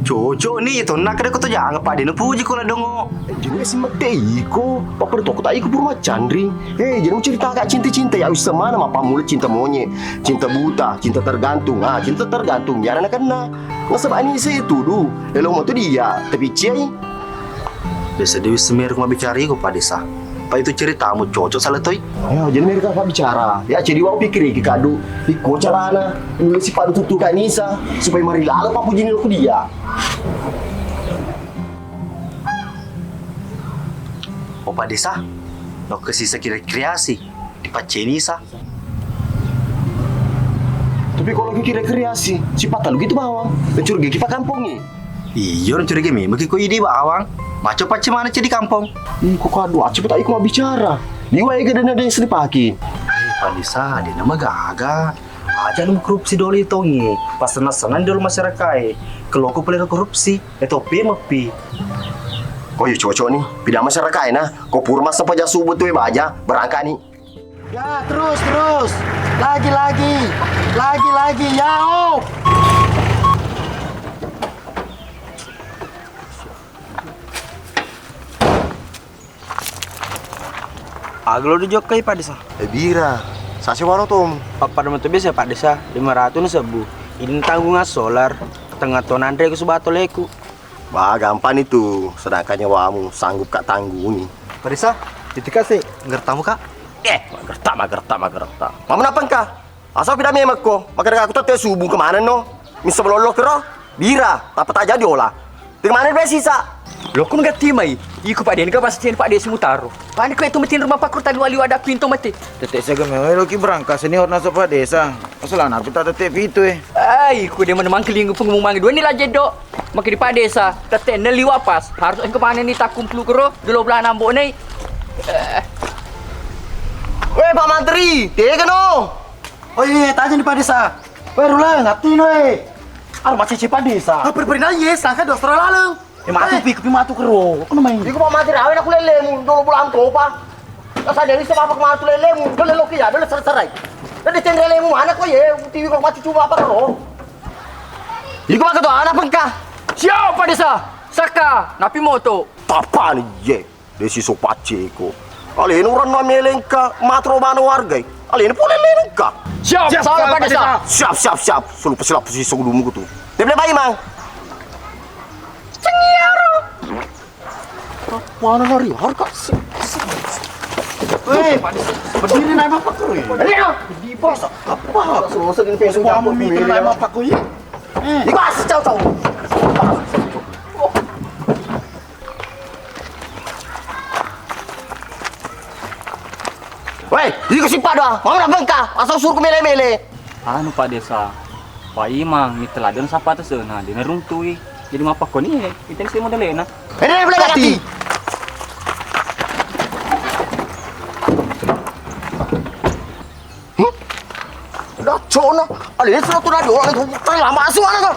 Cocok ni, tonna kada ko to jangan, Pak, de napuji ko la dongo. Eh, jadi si mette iko, apa de toko tak iko pura macanring. Eh, jadi mau cerita kak cinta-cinta ya, usah mana mapa mulu cinta monyet, cinta buta, cinta tergantung. Ah, cinta tergantung, ya anak kena. Nasaba ni saya tuduh, elo mau tuh dia, tapi ciai. Desa Dewi Semeru mabbicara iko, Pak Desa. Apa itu ceritamu cocok salah toi? Ayo, jadi mereka apa bicara? Ya, jadi wau pikir iki Kadu. Iko carana. Nulis si Padu tutu Kak Nisa supaya mari lalo Pak Pujini ku dia. Oh, Pak Desa. Lokka sisaki rekreasi, dipacceni sa. Tapi kalau lagi rekreasi, si patalu gitu bawang, mencurigai ki pa kampongnge. Iyo, mencurigai memang ki ko idi bawang. Maco pacce mana cedi kampong. Ih, kok kadu aci petak iko bicara. Liwa ega dana desa dipake. Eh, Pak Desa, dena magaga. Aja lu korupsi dolo itongi. Pas senang-senang dolo masyarakat. Keloko pelero korupsi. Eh, topi meppi. Ko yo cocok ni, pida masyarakat na. Ko pur masa paja subuh tu baja, berangkat ni. Ya, terus, terus. Lagi, lagi. Lagi, lagi. Yao. Aga lo dijokkai, Pak Desa? Eh, bira. Sase waro tom. Pappada metu biasa, Pak Desa, lima ratus na sebbu. Ini tanggungan solar. Tengah to nanre ku subato leku. Bah, gampang itu. Sedangkan nyawamu sanggup ka tanggungi. Pak Desa, itu kasih ngertamu, Kak? Eh, magerta, magerta, magerta. Mamu napa engka? Asal pida memekko, makkeda aku tette subuh kemana no? Missa melollo kero, bira, tappa taja diola. Teng mana be sisa? Lokku nggak timai, iko Pak Desa, nggak pasti Pak Desa mutaro. Pani ko itu metin rumah pakur tali wali wada pintu mati. Tette sega mewe loki berangkas ini horna so Pak Desa. Masalah narpi tak tette pitu eh. Ai, ku dia menemang kelingu pengumumang dua ni lah jeddo. Maka di Pak Desa, tette ne liwa pas. Harus engko panen ni takumpul kero, dua belas nambok nei. Eh. Weh Pak Mantri, tega no? Oh iya, tanya di Pak Desa. Weh, Rula, ngatino eh. Aro macece Pak Desa. Apa beri nanya, sangka dosra laleng. Eh, matu pi, pi matu kero. Kono main. Iku mau mati rawe aku lelemu, dulu pulang topa. Rasa dari sebab aku matu lelemu, dulu lo kia, dulu serai-serai. Dadi cendrelemu mana ko ye, tiwi ko mati cuma apa kero. Iku maka to anak pengka. Siap Pak Desa. Saka, napi moto. Tapani ye. Desi so pacceko. Alena uranna melengka, matro bana wargai. Alena pole lengka. Siap, siap, salah Pak Desa. Siap, siap, siap. Sulu pesilap posisi sebelumku tu. Dia boleh bayi, Mang. Cengiaro. Mana lari harga? Weh, berdiri naik apa kau? Ayo. Di bos apa? Selesai di Facebook. Kamu mikir naik apa kau ya? Eh. Di bos, cau, cau. Weh, iko sipa doang, mau na bengka, asal suruh mele-mele. Anu Pak Desa, Pak Imang, mita ladang sapa atas na, dia neruntui. Jadi mappakko ni, eh, kita ni semua dalena. Eh, dia boleh ganti. Hmm? Dah cona, ada ini sudah tuh radio, lama semua na.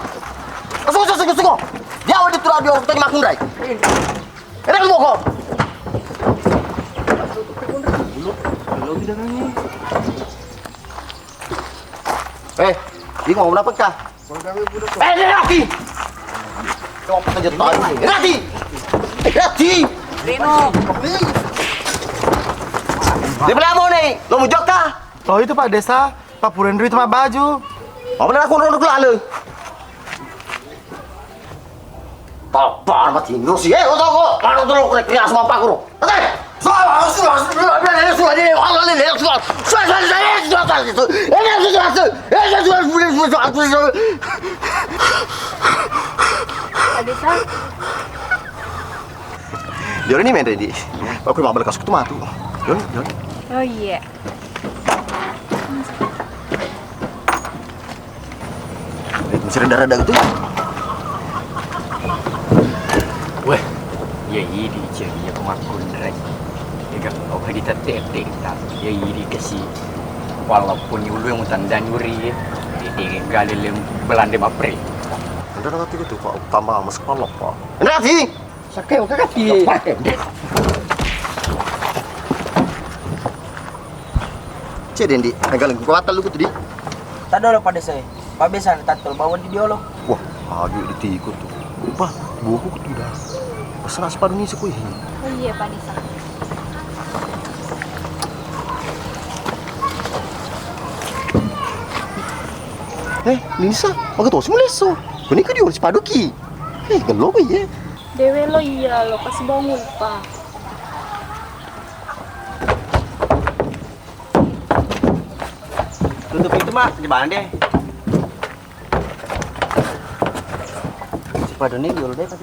Masuk, masuk, masuk, masuk. Dia ada tuh radio, tadi makundai. Enak lu kok. Eh, ini mau berapa kah? Eh, ini lagi. Coba aja tadi. Ini lagi. Eh, lagi. Rino. Dia beli apa nih? Lo mau jok kah? Oh, itu Pak Desa. Pappurenri tu mabbaju. Apa nak aku ronok lale? Papa mati ndosi eh, lo tau kok? Kalau tuh lo kena krias sama pakku. Oke. Pak Desa. Jolo ni main ready. Aku mau balik kasku tu matu. Jolo, jolo. Oh iya. Eh, masih rada-rada gitu. Weh, iya idi ceria aku makkunrai. Ega oka di tette-tette ta. Iya idi kasi. Walaupun ulu yang tanda nyuri. Ega leleng Belanda mapre. Ada nanti gitu Pak, tambah mas kepala Pak. Nanti. Sakke, oke, kaki. Cek, Dendi, nagaleng ku kuatal lu kutu, Di. Tadolo, Pak Desa. Pak Desa, tattol bawang di diolo. Wah, agi di tiku tu. Bah, buku kutu dah. Pasal sepadu ni sekui. Oh iya, Pak Desa. Eh, Nisa, maga tosi mulesso. Kuni ku diolo sepadu ki. Eh, gelo ku iye. Dewe lo iya lo, pas bongul pa. Tutup itu, Mak, di mana deh? Sepadu ni diolo deh, Pak.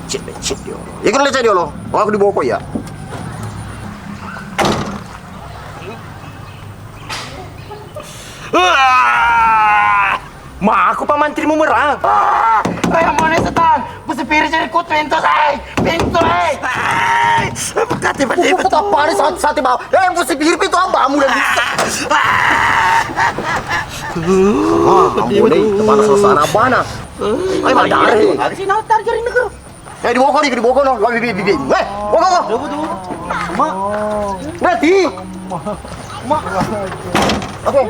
Cek, cek diolo. Ya kan lecet diolo. Oh, aku diboko ya. Ma aku pamantrimu merang. Ah, eh, mana setan? Kusipiri jadi kut pintu, eh. Pintu, eh. Eh, buka tiba-tiba. Aku tak paris sate, sate bau. Eh, kusipiri pintu abamu lagi. Ah, kamu ini kepala suasana apa, nah? Ayo, mari. Ada sih, nah, tar jari negeri. Eh, diboko, di-, diboko, no. Wah, bibi, bibi. Eh, boko, boko. Mak. Berarti. Mak. Oke.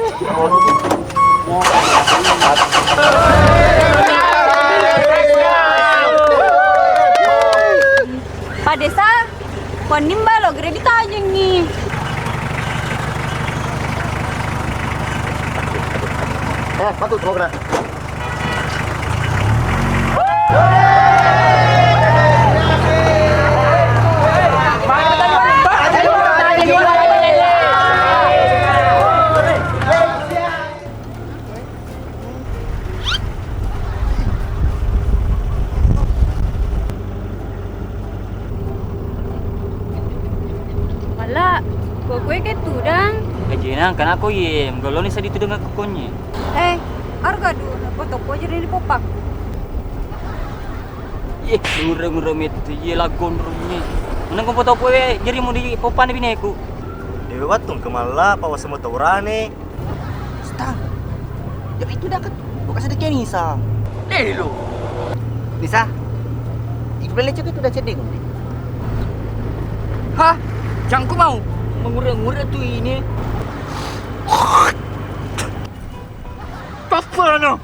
Pak Desa, ko wenni mbalo gere ditajengi. Eh, patut mau kena. Mala, kue-kue ke tudang. Ajenang, kana ko ye, mgaloni sadi tudang aku konye. Eh, arga du, foto ko jadi di popak. Ye, ngure-ngure metu, ye, lagon rumye. Menang ko foto ko, eh, jadi mau di popan bineku. Dewe wattung kemala, pawasa motorane. Stang. Ya itu dah ket. Buka sedekah Nisa. Deh lo. Nisa. Itu beli cek itu dah ceding. Hah? Jangku mau mengure-ngure tuh ini. Papa no.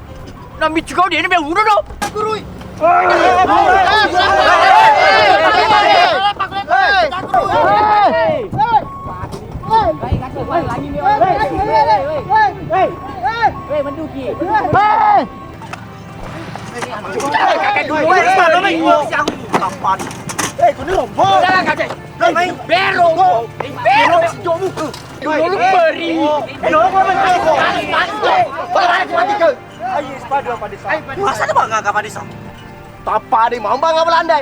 Nambi juga dia ini bel udah dong. Gurui. Masa ada bangga Pak Desa? Tappa de mambang Belanda.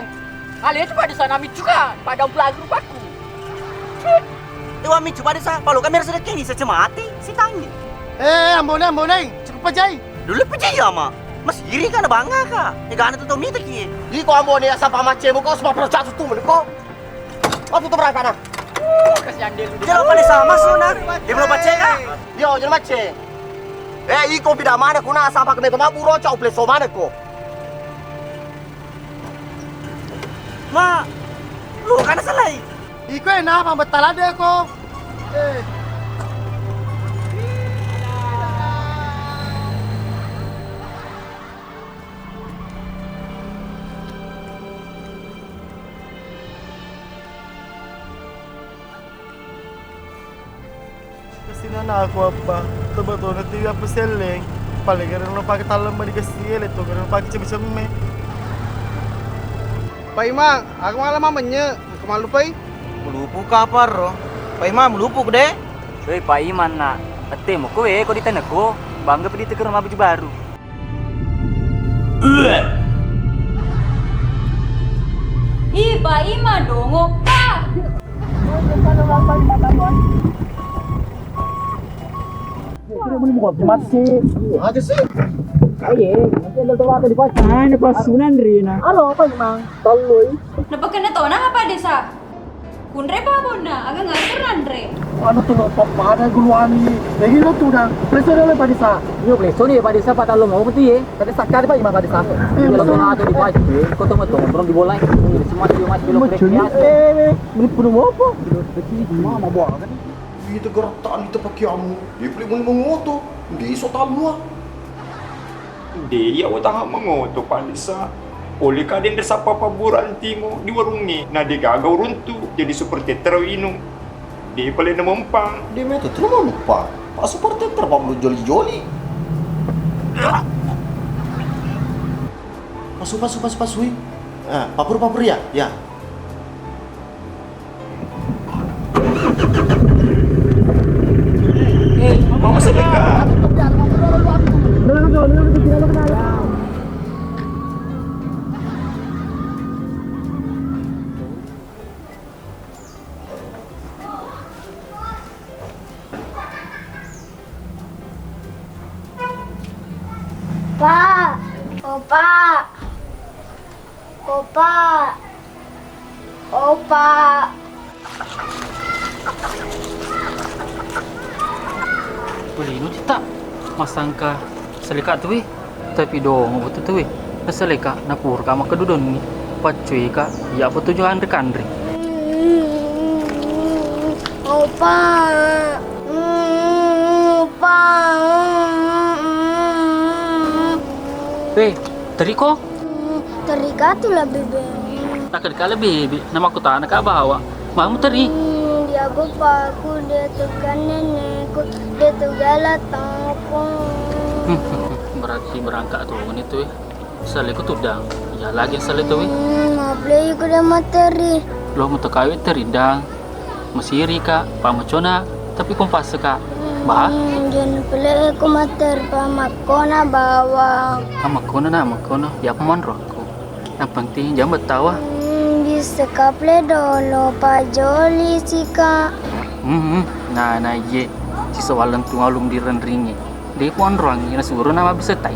Ale itu pada sana micu ka, pada pulang rupaku. Dewa micu pada sa, palo kamera sedekeng ni secemati, si tangi. Eh, ambone, ambone, cukup pajai. Dulu pajai ama. Mas iri kana bangga ka. Ega ana tuh mita ki. Iko ambone asa pamacemu ko semua percaya tuh menko. Waktu itu berangkat nah. Kasihan dia lu. Jelo pada sama sona. Dia belum pacai ka. Yo, jelo macai. Eh, iko bida mana kuna asa pakai meto maburo cau pleso mana ko. Ma, lu kana salai. Iko e napa betala de ko. Eh. Kessinana aku, Abba. Tebetona tiwi apa selleng. Paling gara lo pake talem di kessie, le to gara lo pake cemme-cemme. Pak Imang, aku malah mamenye, aku malu pai. Melupu kapar ro. Pak Imang, melupu de. Wei, Pak Imang, nak. Tette moko we ko di taneko. Bangga pedi teker rumah baju baru. Ih, Pak Ima dongok, Pak. Mati. Aja sih. Aye, nanti ada tuh apa di pasar. Ah, ini pasunan Rina. Halo, Pak Imang. Talloi. Napakena tona apa desa? Kunre pa bonna, aga ngarep ranre. Anu tu lo pappada guluani. Lagi lo tu dang. Pleso dulu Pak Desa. Iyo pleso ni Pak Desa, Pak, talo mau betul ye. Tadi sakali Pak Ima Pak Desa. Kalau mau atu di Pak, kau tunggu tunggu belum dibolai. Semua cuma kilo. Eh, eh, ini penuh apa? Mama bawa kan. Itu gerak tani itu pakai amu. Dia beli muni mengoto. Dia iso talua. De, iya utang mengoto Pak Desa. Oleh kadang de sappa paburan timo di warungnge, na de gaga uruntu, jadi supporter tero inung. De pale na mempang. De meto tero mempang. Pak supporter tero pa joli-joli. Pasu, pasu, pasu, pasui. Ah, papur, papur ya, ya. Pak, oh, Pak. Opa. Opa. Pelino cita masangka seleka tuwi, tapi dongo betul tuwi. Seleka napurka makkedudonni. Paccuika iya foto jo anre-kanre. Opa. Opa. Weh, teriko? Hmm, terikatu la bebe. Takkedka la bebe, namakkutana ka bawa. Mamu teri? Hmm, dia bapakku, dia tekan nenekku, dia tegala tangku. Berarti berangkat tuh ini tuh. Sale ku tudang. Ya lagi sale tuh. Hmm, maaf le ku dia materi. Lo mutakawi teri dang. Masiri ka, pa macona, tapi kompase ka. Bah? Hmm, jangan pele ku mater pa makkona bawang. Ah, makkona na, makkona. Ya apa manro aku. Yang penting jangan betawa. Hmm, bisa kaple dolo pajoli sika. Hmm, hmm. Nah, nah, iye. Sisawaleng tu ngalung di rendringi. De' kuonroangngi nasuro nama bisa tai.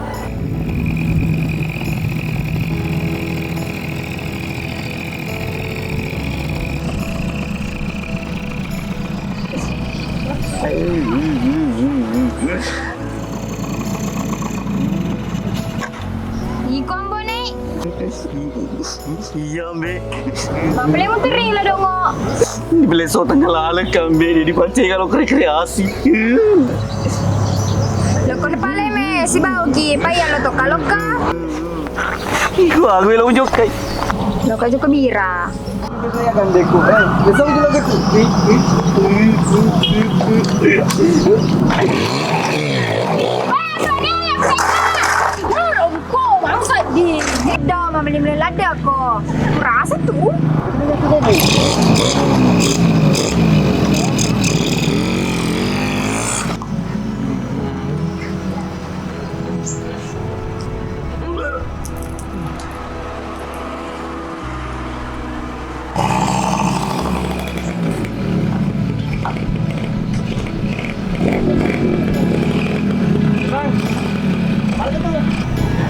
Iko ambo, Nek. Iya, Mbak. Mapelemu tering la dongo. Di beleso tengah lalek, Mbak, di dipancing kalau rekreasi. Lo kono pale me, si bau ki, payah lo toka loka. Iko aku lo jokkai. Loka jokka bira. Besok juga lagi. Ko, masa di do, mama ni melelada ko. Kurasa tu.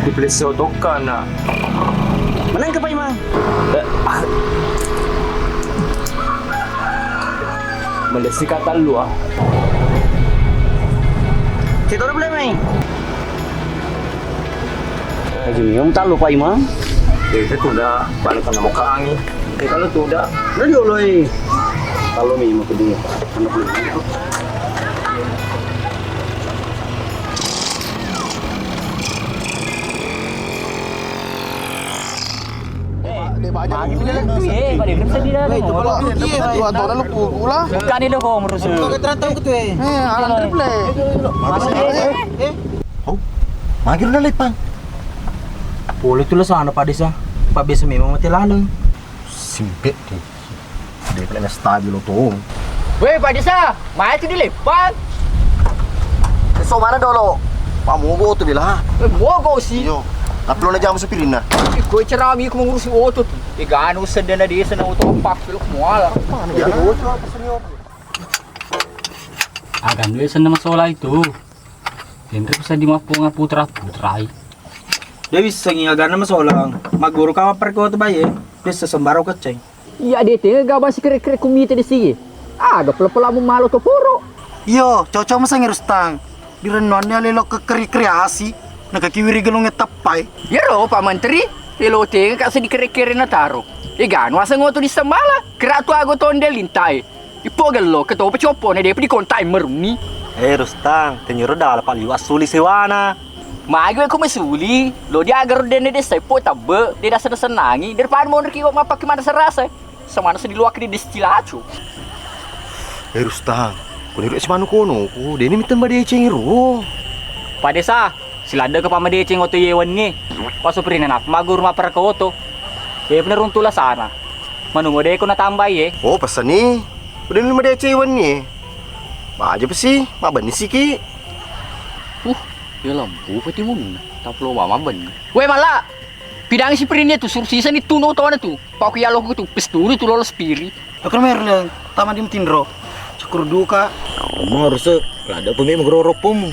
Di pelesio tokka na. Menang ke Pak Imang? Eh, ah. Melesi kata lu ah. Kita udah boleh main. Aji minum tak lupa Imam. Ya itu tuh udah balik sama kami. Ya kalau tuh udah, udah dioloi. Kalau minum kedua, anak lu. Bukan itu ho merusu. Magi udah lepang. Pole tu lasana Pak Desa. Pak biasa memang mati laleng. Simpet tu. Dia kena stabil tu. Weh, Pak Desa, mai tu dilepang. So mana dolo? Pak mogo tu bila. Eh, mogo si. Iyo. Tapi lo na jam supirinna. Iko cerami ku mengurusi oto tu. Eganu sedena desa na oto pak lo muala. Agan dua senna masola itu. Enre bisa dimappunga putra-putrai. De' wissengngi aganna masolang. Magguru ka mapparekko tu baye. Bessa sembarang kecceng. Iya de' tega gabang si kere-kere kumite de' siye. Aga pela-pelamu malo to poro. Iyo, cocok masengngi Rustang. Dirennuanni alelo ke keri-, kreasi. Naka kiwiri gelungnge teppai. Iyaro Pak Menteri, elo tega ka seddi kere-kere nataro. Eganu aseng oto di sembala. Keratu ago tonde lintae. Ippo gello, ketopa coppo na depa dikontak meruni. Eh, Rustang, tennyoro dala paliwa assuli sewana. Magi ko masuli, lo diaga ro denne desa ippo tabbe, de dasa senangi, daripada monriki ko mappakki mana serasa. Samana sedi luak di destilaco. Eh, Rustang, ko niro simanu kono, ko deni miteng madeceng ro. Padesa, Siladde' ke pamadeceng oto ye wenni. Pasupirina nappa magguru mapparekko oto. Ye pernah runtu lasana. Manungo de' ko natambai ye. Oh, pesani. Udah lu madeceng wenni. Baja pesi, mabenni siki. Uh, ya lampu peti munna. Taplo mama benni. Weh, mala. Pidang si perinni tu suruh sisa ni tuno tona tu. Paku yalo tu pesturi tu lolos piri. Aku merleng, tama di tinro. Syukur duka. Kamu harus lada pemi magroro pom.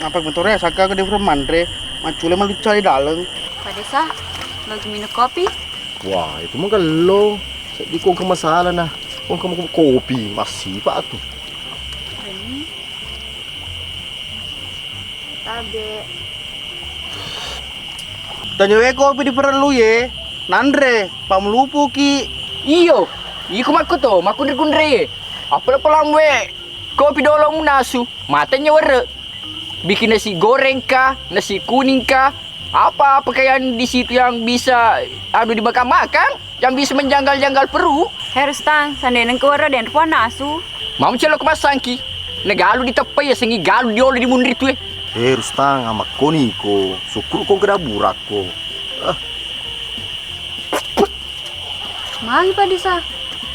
Apa bentuk ya saka ke di manre. Maccule malucca di daleng. Padesa, logi minum kopi? Wah, itu mah gello. Seddi kongka masalah nah. Kongka mau kopi, masih pak tuh. Ini. Tabe. Tanya we kopi diperlu ye. Nanre, pamelupuki. Iyo, iko makko to, makkunre-kunre ye. Apala-pala we kopi dolo munasu, matanya were. Bikin nasi goreng kah, nasi kuning kah, apa-apa kah yang di situ yang bisa anu dimakan-makan, yang bisa menjanggal-janggal perut. He Rustang, sandena engka wero den rupa nasu. Mama celok masangki. Negalu diteppai ya sengi galu diolo di munri tu eh. He Rustang, amakkoni ko. Syukur ko keda burakko. Ah. Magi Pak Desa?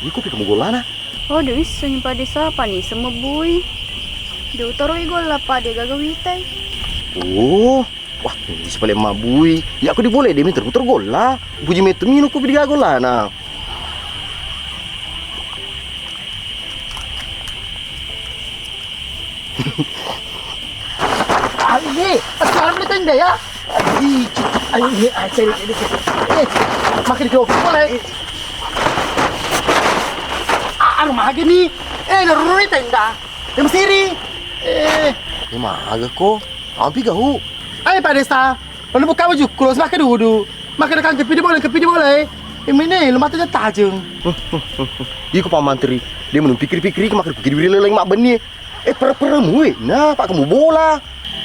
Iko pi kamu golana? Oh, de wissengi Pak Desa, pani semebui. De utaroi golla Pak, de gaga witai. Oh, wah, ini sipale mabui. Ya aku dipole de minter putar golla. Puji metu minu kopi de gaga golana. Ayo, ayo, ayo, tenda ya. Ayo, ayo, ayo, ayo, ayo, eh, makin jauh mulai. Ah, anu mage ni. Eh, narurui tenda. Dem siri. Eh, ini mage ko. Ampi gahu. Ayo, Pak Desa. Lalu buka baju kulo, semakai dudu. Makai kangke pidi boleh, ke pidi boleh. Ini nih, lu mata tajeng. Iko Pak Mantri, dia menung pikir-pikir, makan pikir diri leleng mak beni. Eh, pere-peremu, eh. Nah, pak kamu bola.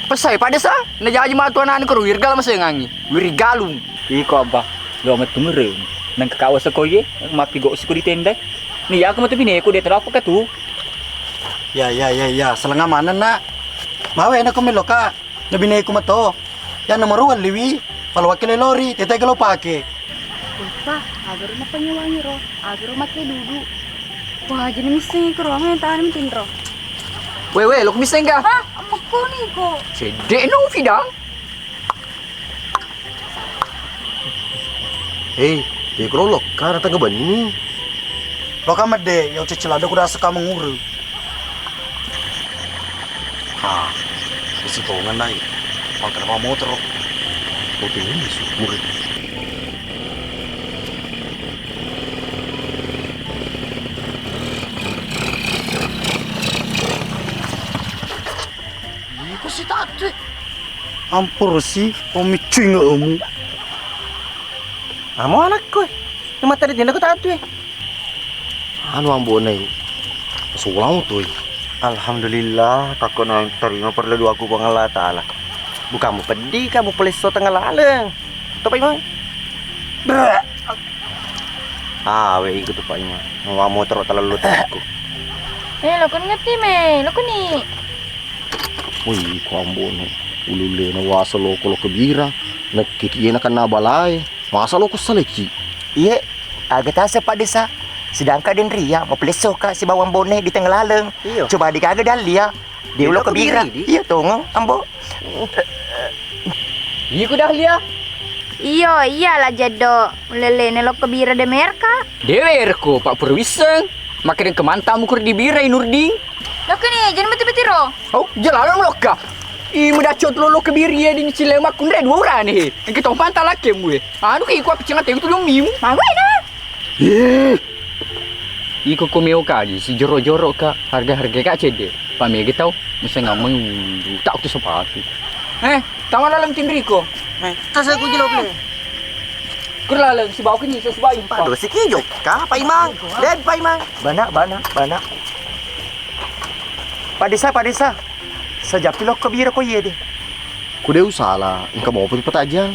Pesai Pak Desa, na jaji matu anak kero wirgal masengangi. Wirigalung. Iko Abah, lo metu mereng. Nang kakawa sekoye, mapi gok siko di tenda. Ni aku metu bineku dia terapa katu. Ya, ya, ya, ya, selenga mana nak? Mawe nak melo kak. Nabineku mato. Yang nomor dua liwi, kalau wakil lori, tete kalau pake. Wah, agaro mapanyawangi ro, agaro make dudu. Wah, jadi missing ke ruangan yang tahan tinro. Wewe, lo missing ga? Ah, amakku ni ko. Cedek no fidang. Hei, ya kalau lo kan datang ke bani ni. Lo kan mede, ya ucecil ada kuda seka menguru. Ha, isi tongan nai. Pangkat apa motor lo? Kopi ini syukur. Iko si tatu. Ampur si, omi cuing emu. Amo anakku. Mata di tenda ko tatu. Anu Ambo Nei, sulang tu. Alhamdulillah, takko na terima perlu doaku Puang Allah Ta'ala. Bukamu peddi, kamu pelesso tengah laleng. Topa Imang. Awe iku tu Pak Imang. Mau motor terlalu takku. Eh, lo kan ngerti me, lo kan ni. Wih, ko Ambo Nei. Ululena wasa lo ko lo kebira. Nekkiki ena kena balai. Masa lo kusaleki? Iye, aga tasa Pak Desa. Sedangkan den ria mapelessoka sibawa Ambo Nei di tengah laleng. Iyo. Coba di kaga dalia. Di ulo kebira. Iya tongeng Ambo. Iku dalia. Iyo, iyalah jeddo. Lelene lo kebira de merka. Dewerko Pak Purwiseng. Makin kemantamu kur di bira Nurdin. Lo kene, jangan mati-mati ro. Au, jalan lokka. Ih, muda cot lo, lo kebiri ya di cilema kunre dua urane he. Engke to panta lakke mue. Anu ke iko apa cengat itu dong mimu. Mangoi na. Ih. Iko ko meo kaji si joro-joro ka, harga-harga ka cede. Pamege tau, mesti ngameng tak tu sepatu. Eh, tama dalam tindriko. Eh, tas aku jelo ble. Kur laleng si bau kenyi, si bau impa. Aduh, si kijo ka, Pak Imang. Den, Pak Imang. Bana, bana, bana. Pak Desa, Pak Desa. Sajapi lokko bira ko iye de. Ku de usala, engka mopo tu patajang.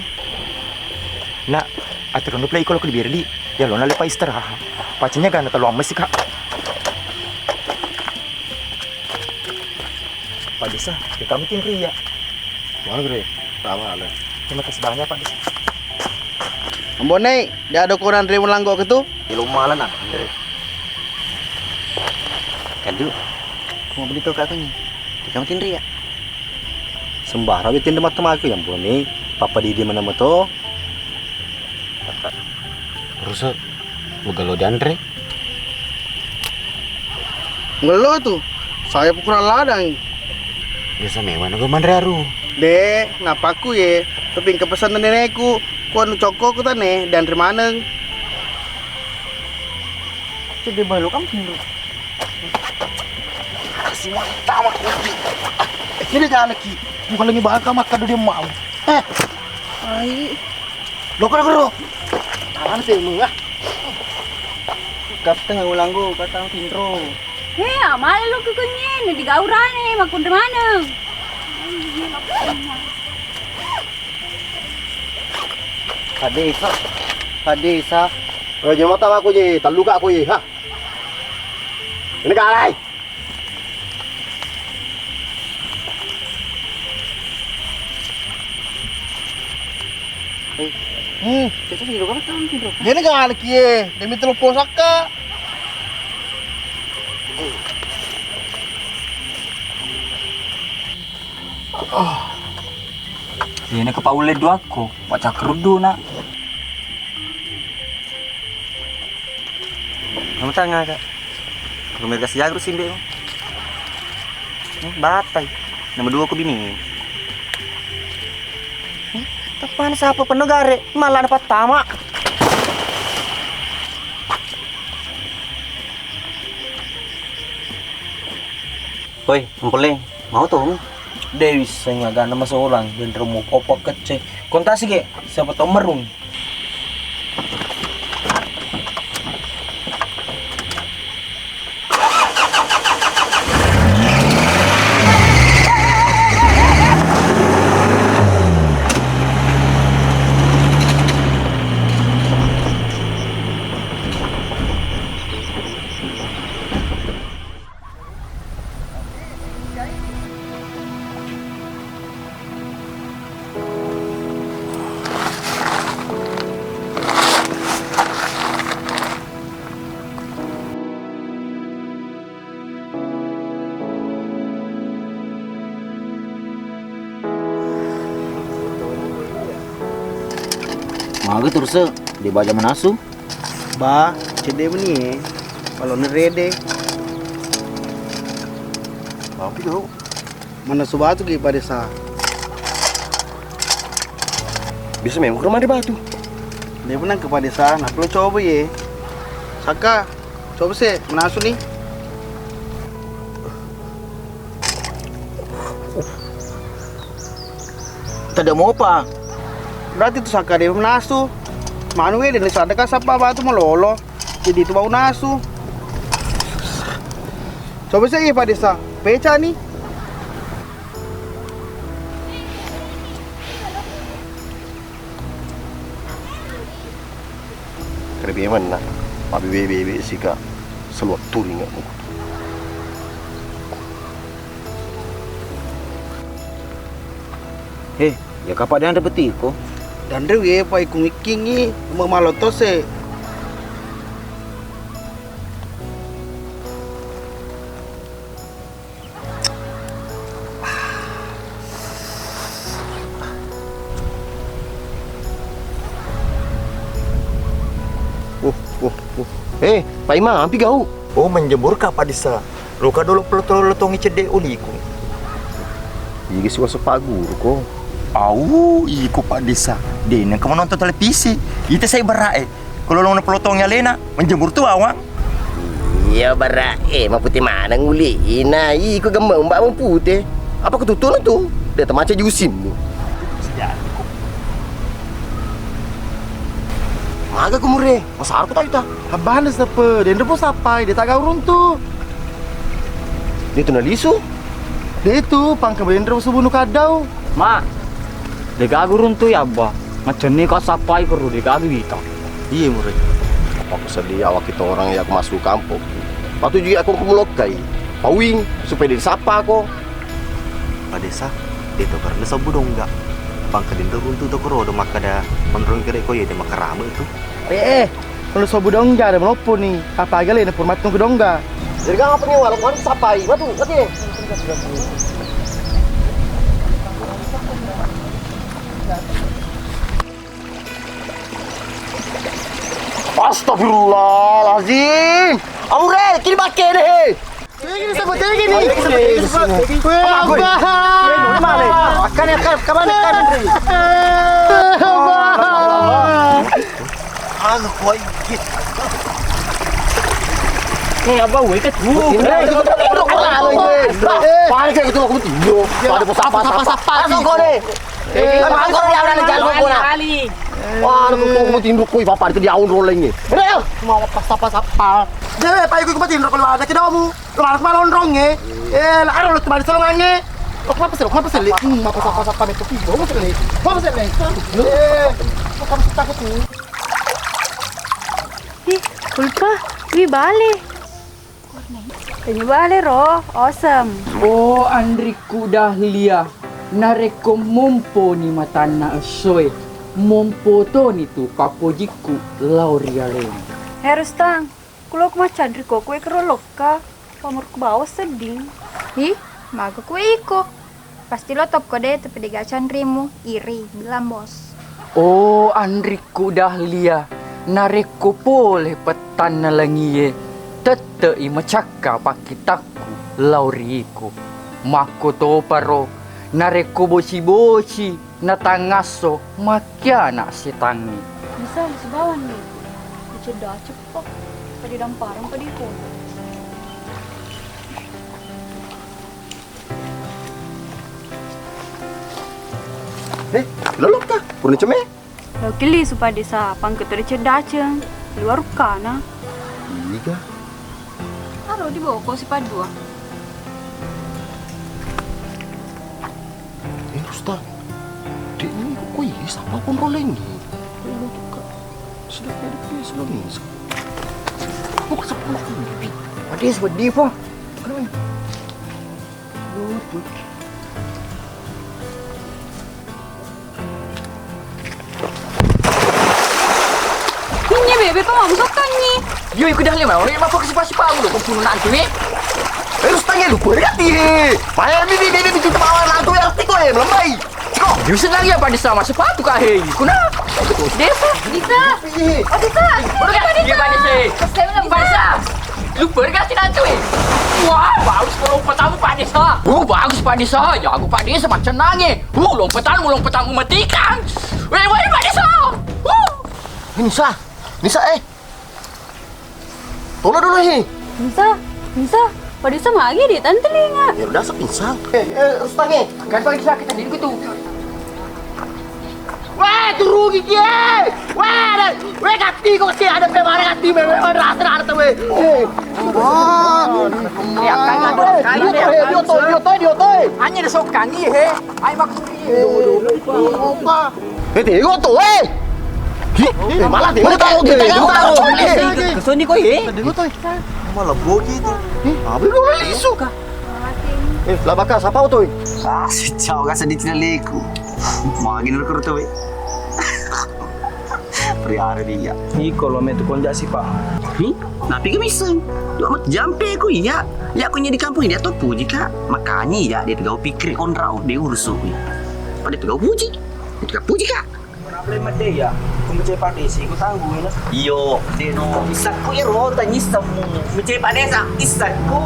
Nak, aturun play ko lokko bira di. Ya lo nalepa istirahat. Pacenya gana telu ames sih, Kak. Pak Desa, kita meeting ria. Magre, tama ale. Terima kasih banyak, Pak Desa. Ambo Nei, dia ada koran ria melanggo ke tu? Di rumah lah, nak. Kanju, mau beli tau katanya. Kita meeting ria. Sembarang weting de matemaku ya Ambo Nei. Papa di di mana meto? Rusak. Mugalo dianre. Ngello tu, saya pukulan ladang. Biasa mewah nunggu manre aru. De, napakku ye, tapi engka pesenna neneku, ku anu cokko ku tane, dianre maneng. Cedde balu kamu tinro. Kasi mantama kopi. Eh, ini jalaki. Bukan lagi bakal makan dulu dia mau. Eh. Ai. Lo kena gero. Tahan sih lu ah. Kap tengah ulanggo, katang tinro. He, amala lo kukunye, na digaurane, makunre maneng. Hadesa, hadesa. Raja mata aku je, taluka aku je, ha. Ini galai. Eh, hmm, kita sih lo kan tahu gitu. Dia ini galak ye, demi telepon sakka. Ini ke Paul Leduakko, baca keruduna. Kamu tanga, Kak. Rumah kasih jago sih, Mbak. Eh, batai. Nomor dua ku bini. Eh, tepan siapa penuh gare, malah dapat tamak. Hoi, empeleng, mau tong? Dewi seng agana masolang, dan remo popok kecil. Kontasi ge, siapa tau merung. Maga terus, eh, dia baja manasu. Ba, cedde meni e. Kalau nerede. Mampu dong. Mana subatu ki pada sa. Bisa memang ke rumah ada batu. Dia menang kepada sa, nak perlu coba ye. Saka, coba se, menasu ni. Tadda mopa. Berarti tu saka de menasu. Manu we de sadaka sapa batu malolo. Jadi itu bau nasu. Coba saya Pak Desa. Peca ni. Kere memang nak, pabebe-bebe sika seluat turing aku. Eh, ya kapa dianre betiko? Danre wie pa ikung ikkingi, mau malotose. Uh, uh, uh. Eh, Pak Imam, ampi gau? Oh, menjemur ka Pak Desa. Luka dolo pelotong-lotongi cedde uliku. Iga si waso Pak Guru ko. Au, iko Pak Desa. Dena kamu nonton televisi. Ita saya berak eh. Kalau lo pelotongi alena, menjemur tu awang. Iya, bara, eh, maputi maneng uli. Ina, iko gemmeng, mbak, maputi. Apa ketutunan tu? Dia temaca jusim. Maga kumure, masar ku tadi ta. Abana sepe, dendro pun sapai, dia tak gaurun tu. Dia tu nalisu. Dia tu, pangka dendro subuh nu kadau. Ma, degaga runtu ya, Abba. Macenni ka sappai perlu degaga wita. Iya, Mure. Apa ku sedih awak kita orang yang masuk kampung. Patu juga aku kumulokkai. Pawing, supaya disapa ko. Pak Desa, itu karena sabu dongga. Pangka dendro runtu to koro do makkada menrong kere ko iya de makarama itu. Eh, eh. Kalau sobu dongga ada meloppo ni, apa aja le pur mattung ke dongga. Jadi kau apa ngewa lo kemarin sapai, matu, mati. Astagfirullahaladzim. Amure, kiri pakai deh. Tegi ni, sapa? Tegi ni. Weh, apa? Male. Akkane, akkane, kamane, kamane. Anu koi. Eh, abang, weh, ket. Pare ke gitu aku tidur. Pada sapa-sapa. Langsung kau deh. Eh, abang, kau yang udah jalan kau nak. Wah, aku tuh mau tinduk koi papa itu di aun rolling nih. Mau pas sapa-sapa. Deh, Pak, ikut ikut tinduk kalau ada ke domu. Kemana kemana onrong ya? Eh, lah ada lu kemana selongannya? Lo kenapa sih? Lo kenapa sih? Hmm, apa sapa-sapa itu? Lo kenapa sih? Lo kenapa sih? Eh, lo kenapa sih takut nih? Ih, Ulfa, wi bale. Tanya bale ro, osem. Oh, anrikku Dahlia, narekko momponi matanna essoe, mompo toni tu pappojikku lao ri alena. He Rustang, kulo ku macanri ko kue kero lokka, pamurku bawa sedding. Hi, maga kue iko. Pasti lo tokko de, tapi dega canrimu, iri, bilang bos. Oh, anrikku Dahlia, narekko pole pettanna langie, tette'i macakka pakkitakku lao ri iko. Makkotoparo, narekko boci-boci natangasso, makkiana setangnge. Bisa, sibawanni. Dicedda ceppo. Tadi damparang, tadi iko. Eh, lolokka? Purna ceme? Lo kili supa desa pangke to dicedda ceng. Luar kana. Iga. Aro di boko si padua. Eh, Rusta. Dek ni ko ye sapa kontrolengi? Ko lo tukka. Sudah ada pilihan sebelum ini. Aku kesepuluh bibi. Ada yang sebedi apa? Kenapa? Inye bebe pa mamu sokkangngi. Yo, iku Dahlia, mau ni mapok sipa-sipa mu lo pembunuh nantu ni. Eh, Rusta, lu pergi hati he. Mayar bibi, bibi, bibi, bibi, mawar nantu yang tiko he, melembai. Ko, bisa lagi apa desa masuk sepatu kah he? Kuna. Desa. Desa. Oh, Desa. Udah, Desa. Desa. Desa. Lu pergi sih nanti, weh. Wah, bagus kalau petamu, Pak Desa. Oh, bagus, Pak Desa. Jago, Pak Desa, macam nangis. Uh, lompetan, lompetan mematikan. Weh, weh, Pak Desa. Uh. Nisa, Nisa, eh. Tolong dulu, he. Nisa, Nisa. Pak Desa magi di tantelinga. Ya udah, sok Nisa. Eh, eh, Rustang, eh. Kan Pak Desa kita di situ. Weh, turun gigi, eh! Weh, ada, weh, kati kok sih ada pemare kati, weh, weh, rasa ada tuh, weh. Eh. Wah, ya kan, aduh, kali dia, dia tuh, dia tuh, dia tuh. Hanya ada sokkangi, he. Ayo, maksudnya. Eh, apa? Eh, tengok tuh, eh. Hi, eh, malah tengok tahu, tengok tahu. Kesini kok, eh. Tengok tuh. Malah bogi tuh. Eh, apa lu lisu? Eh, lah bakal siapa tuh? Ah, si cau kan sedih tidak liku. Magi nur kurtu, weh. Priare dia. Iko lo metu konjak si, Pak. Hi? Napi ke bisa? Dua mat jampe ku iya. Ya ku di kampung ini atau puji, Kak. Makanya ya dia tegau pikir kontra, oh, dia urus, oh. Pada tegau puji. Dia tegau puji, Kak. Kenapa le mede ya? Ku mece Pak Desa, ku tanggung ya. Iyo, deno. Isakku ya ro, tanya isakmu. Mece Pak Desa, isakku.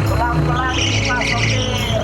Pelan-pelan, Pak Sopir.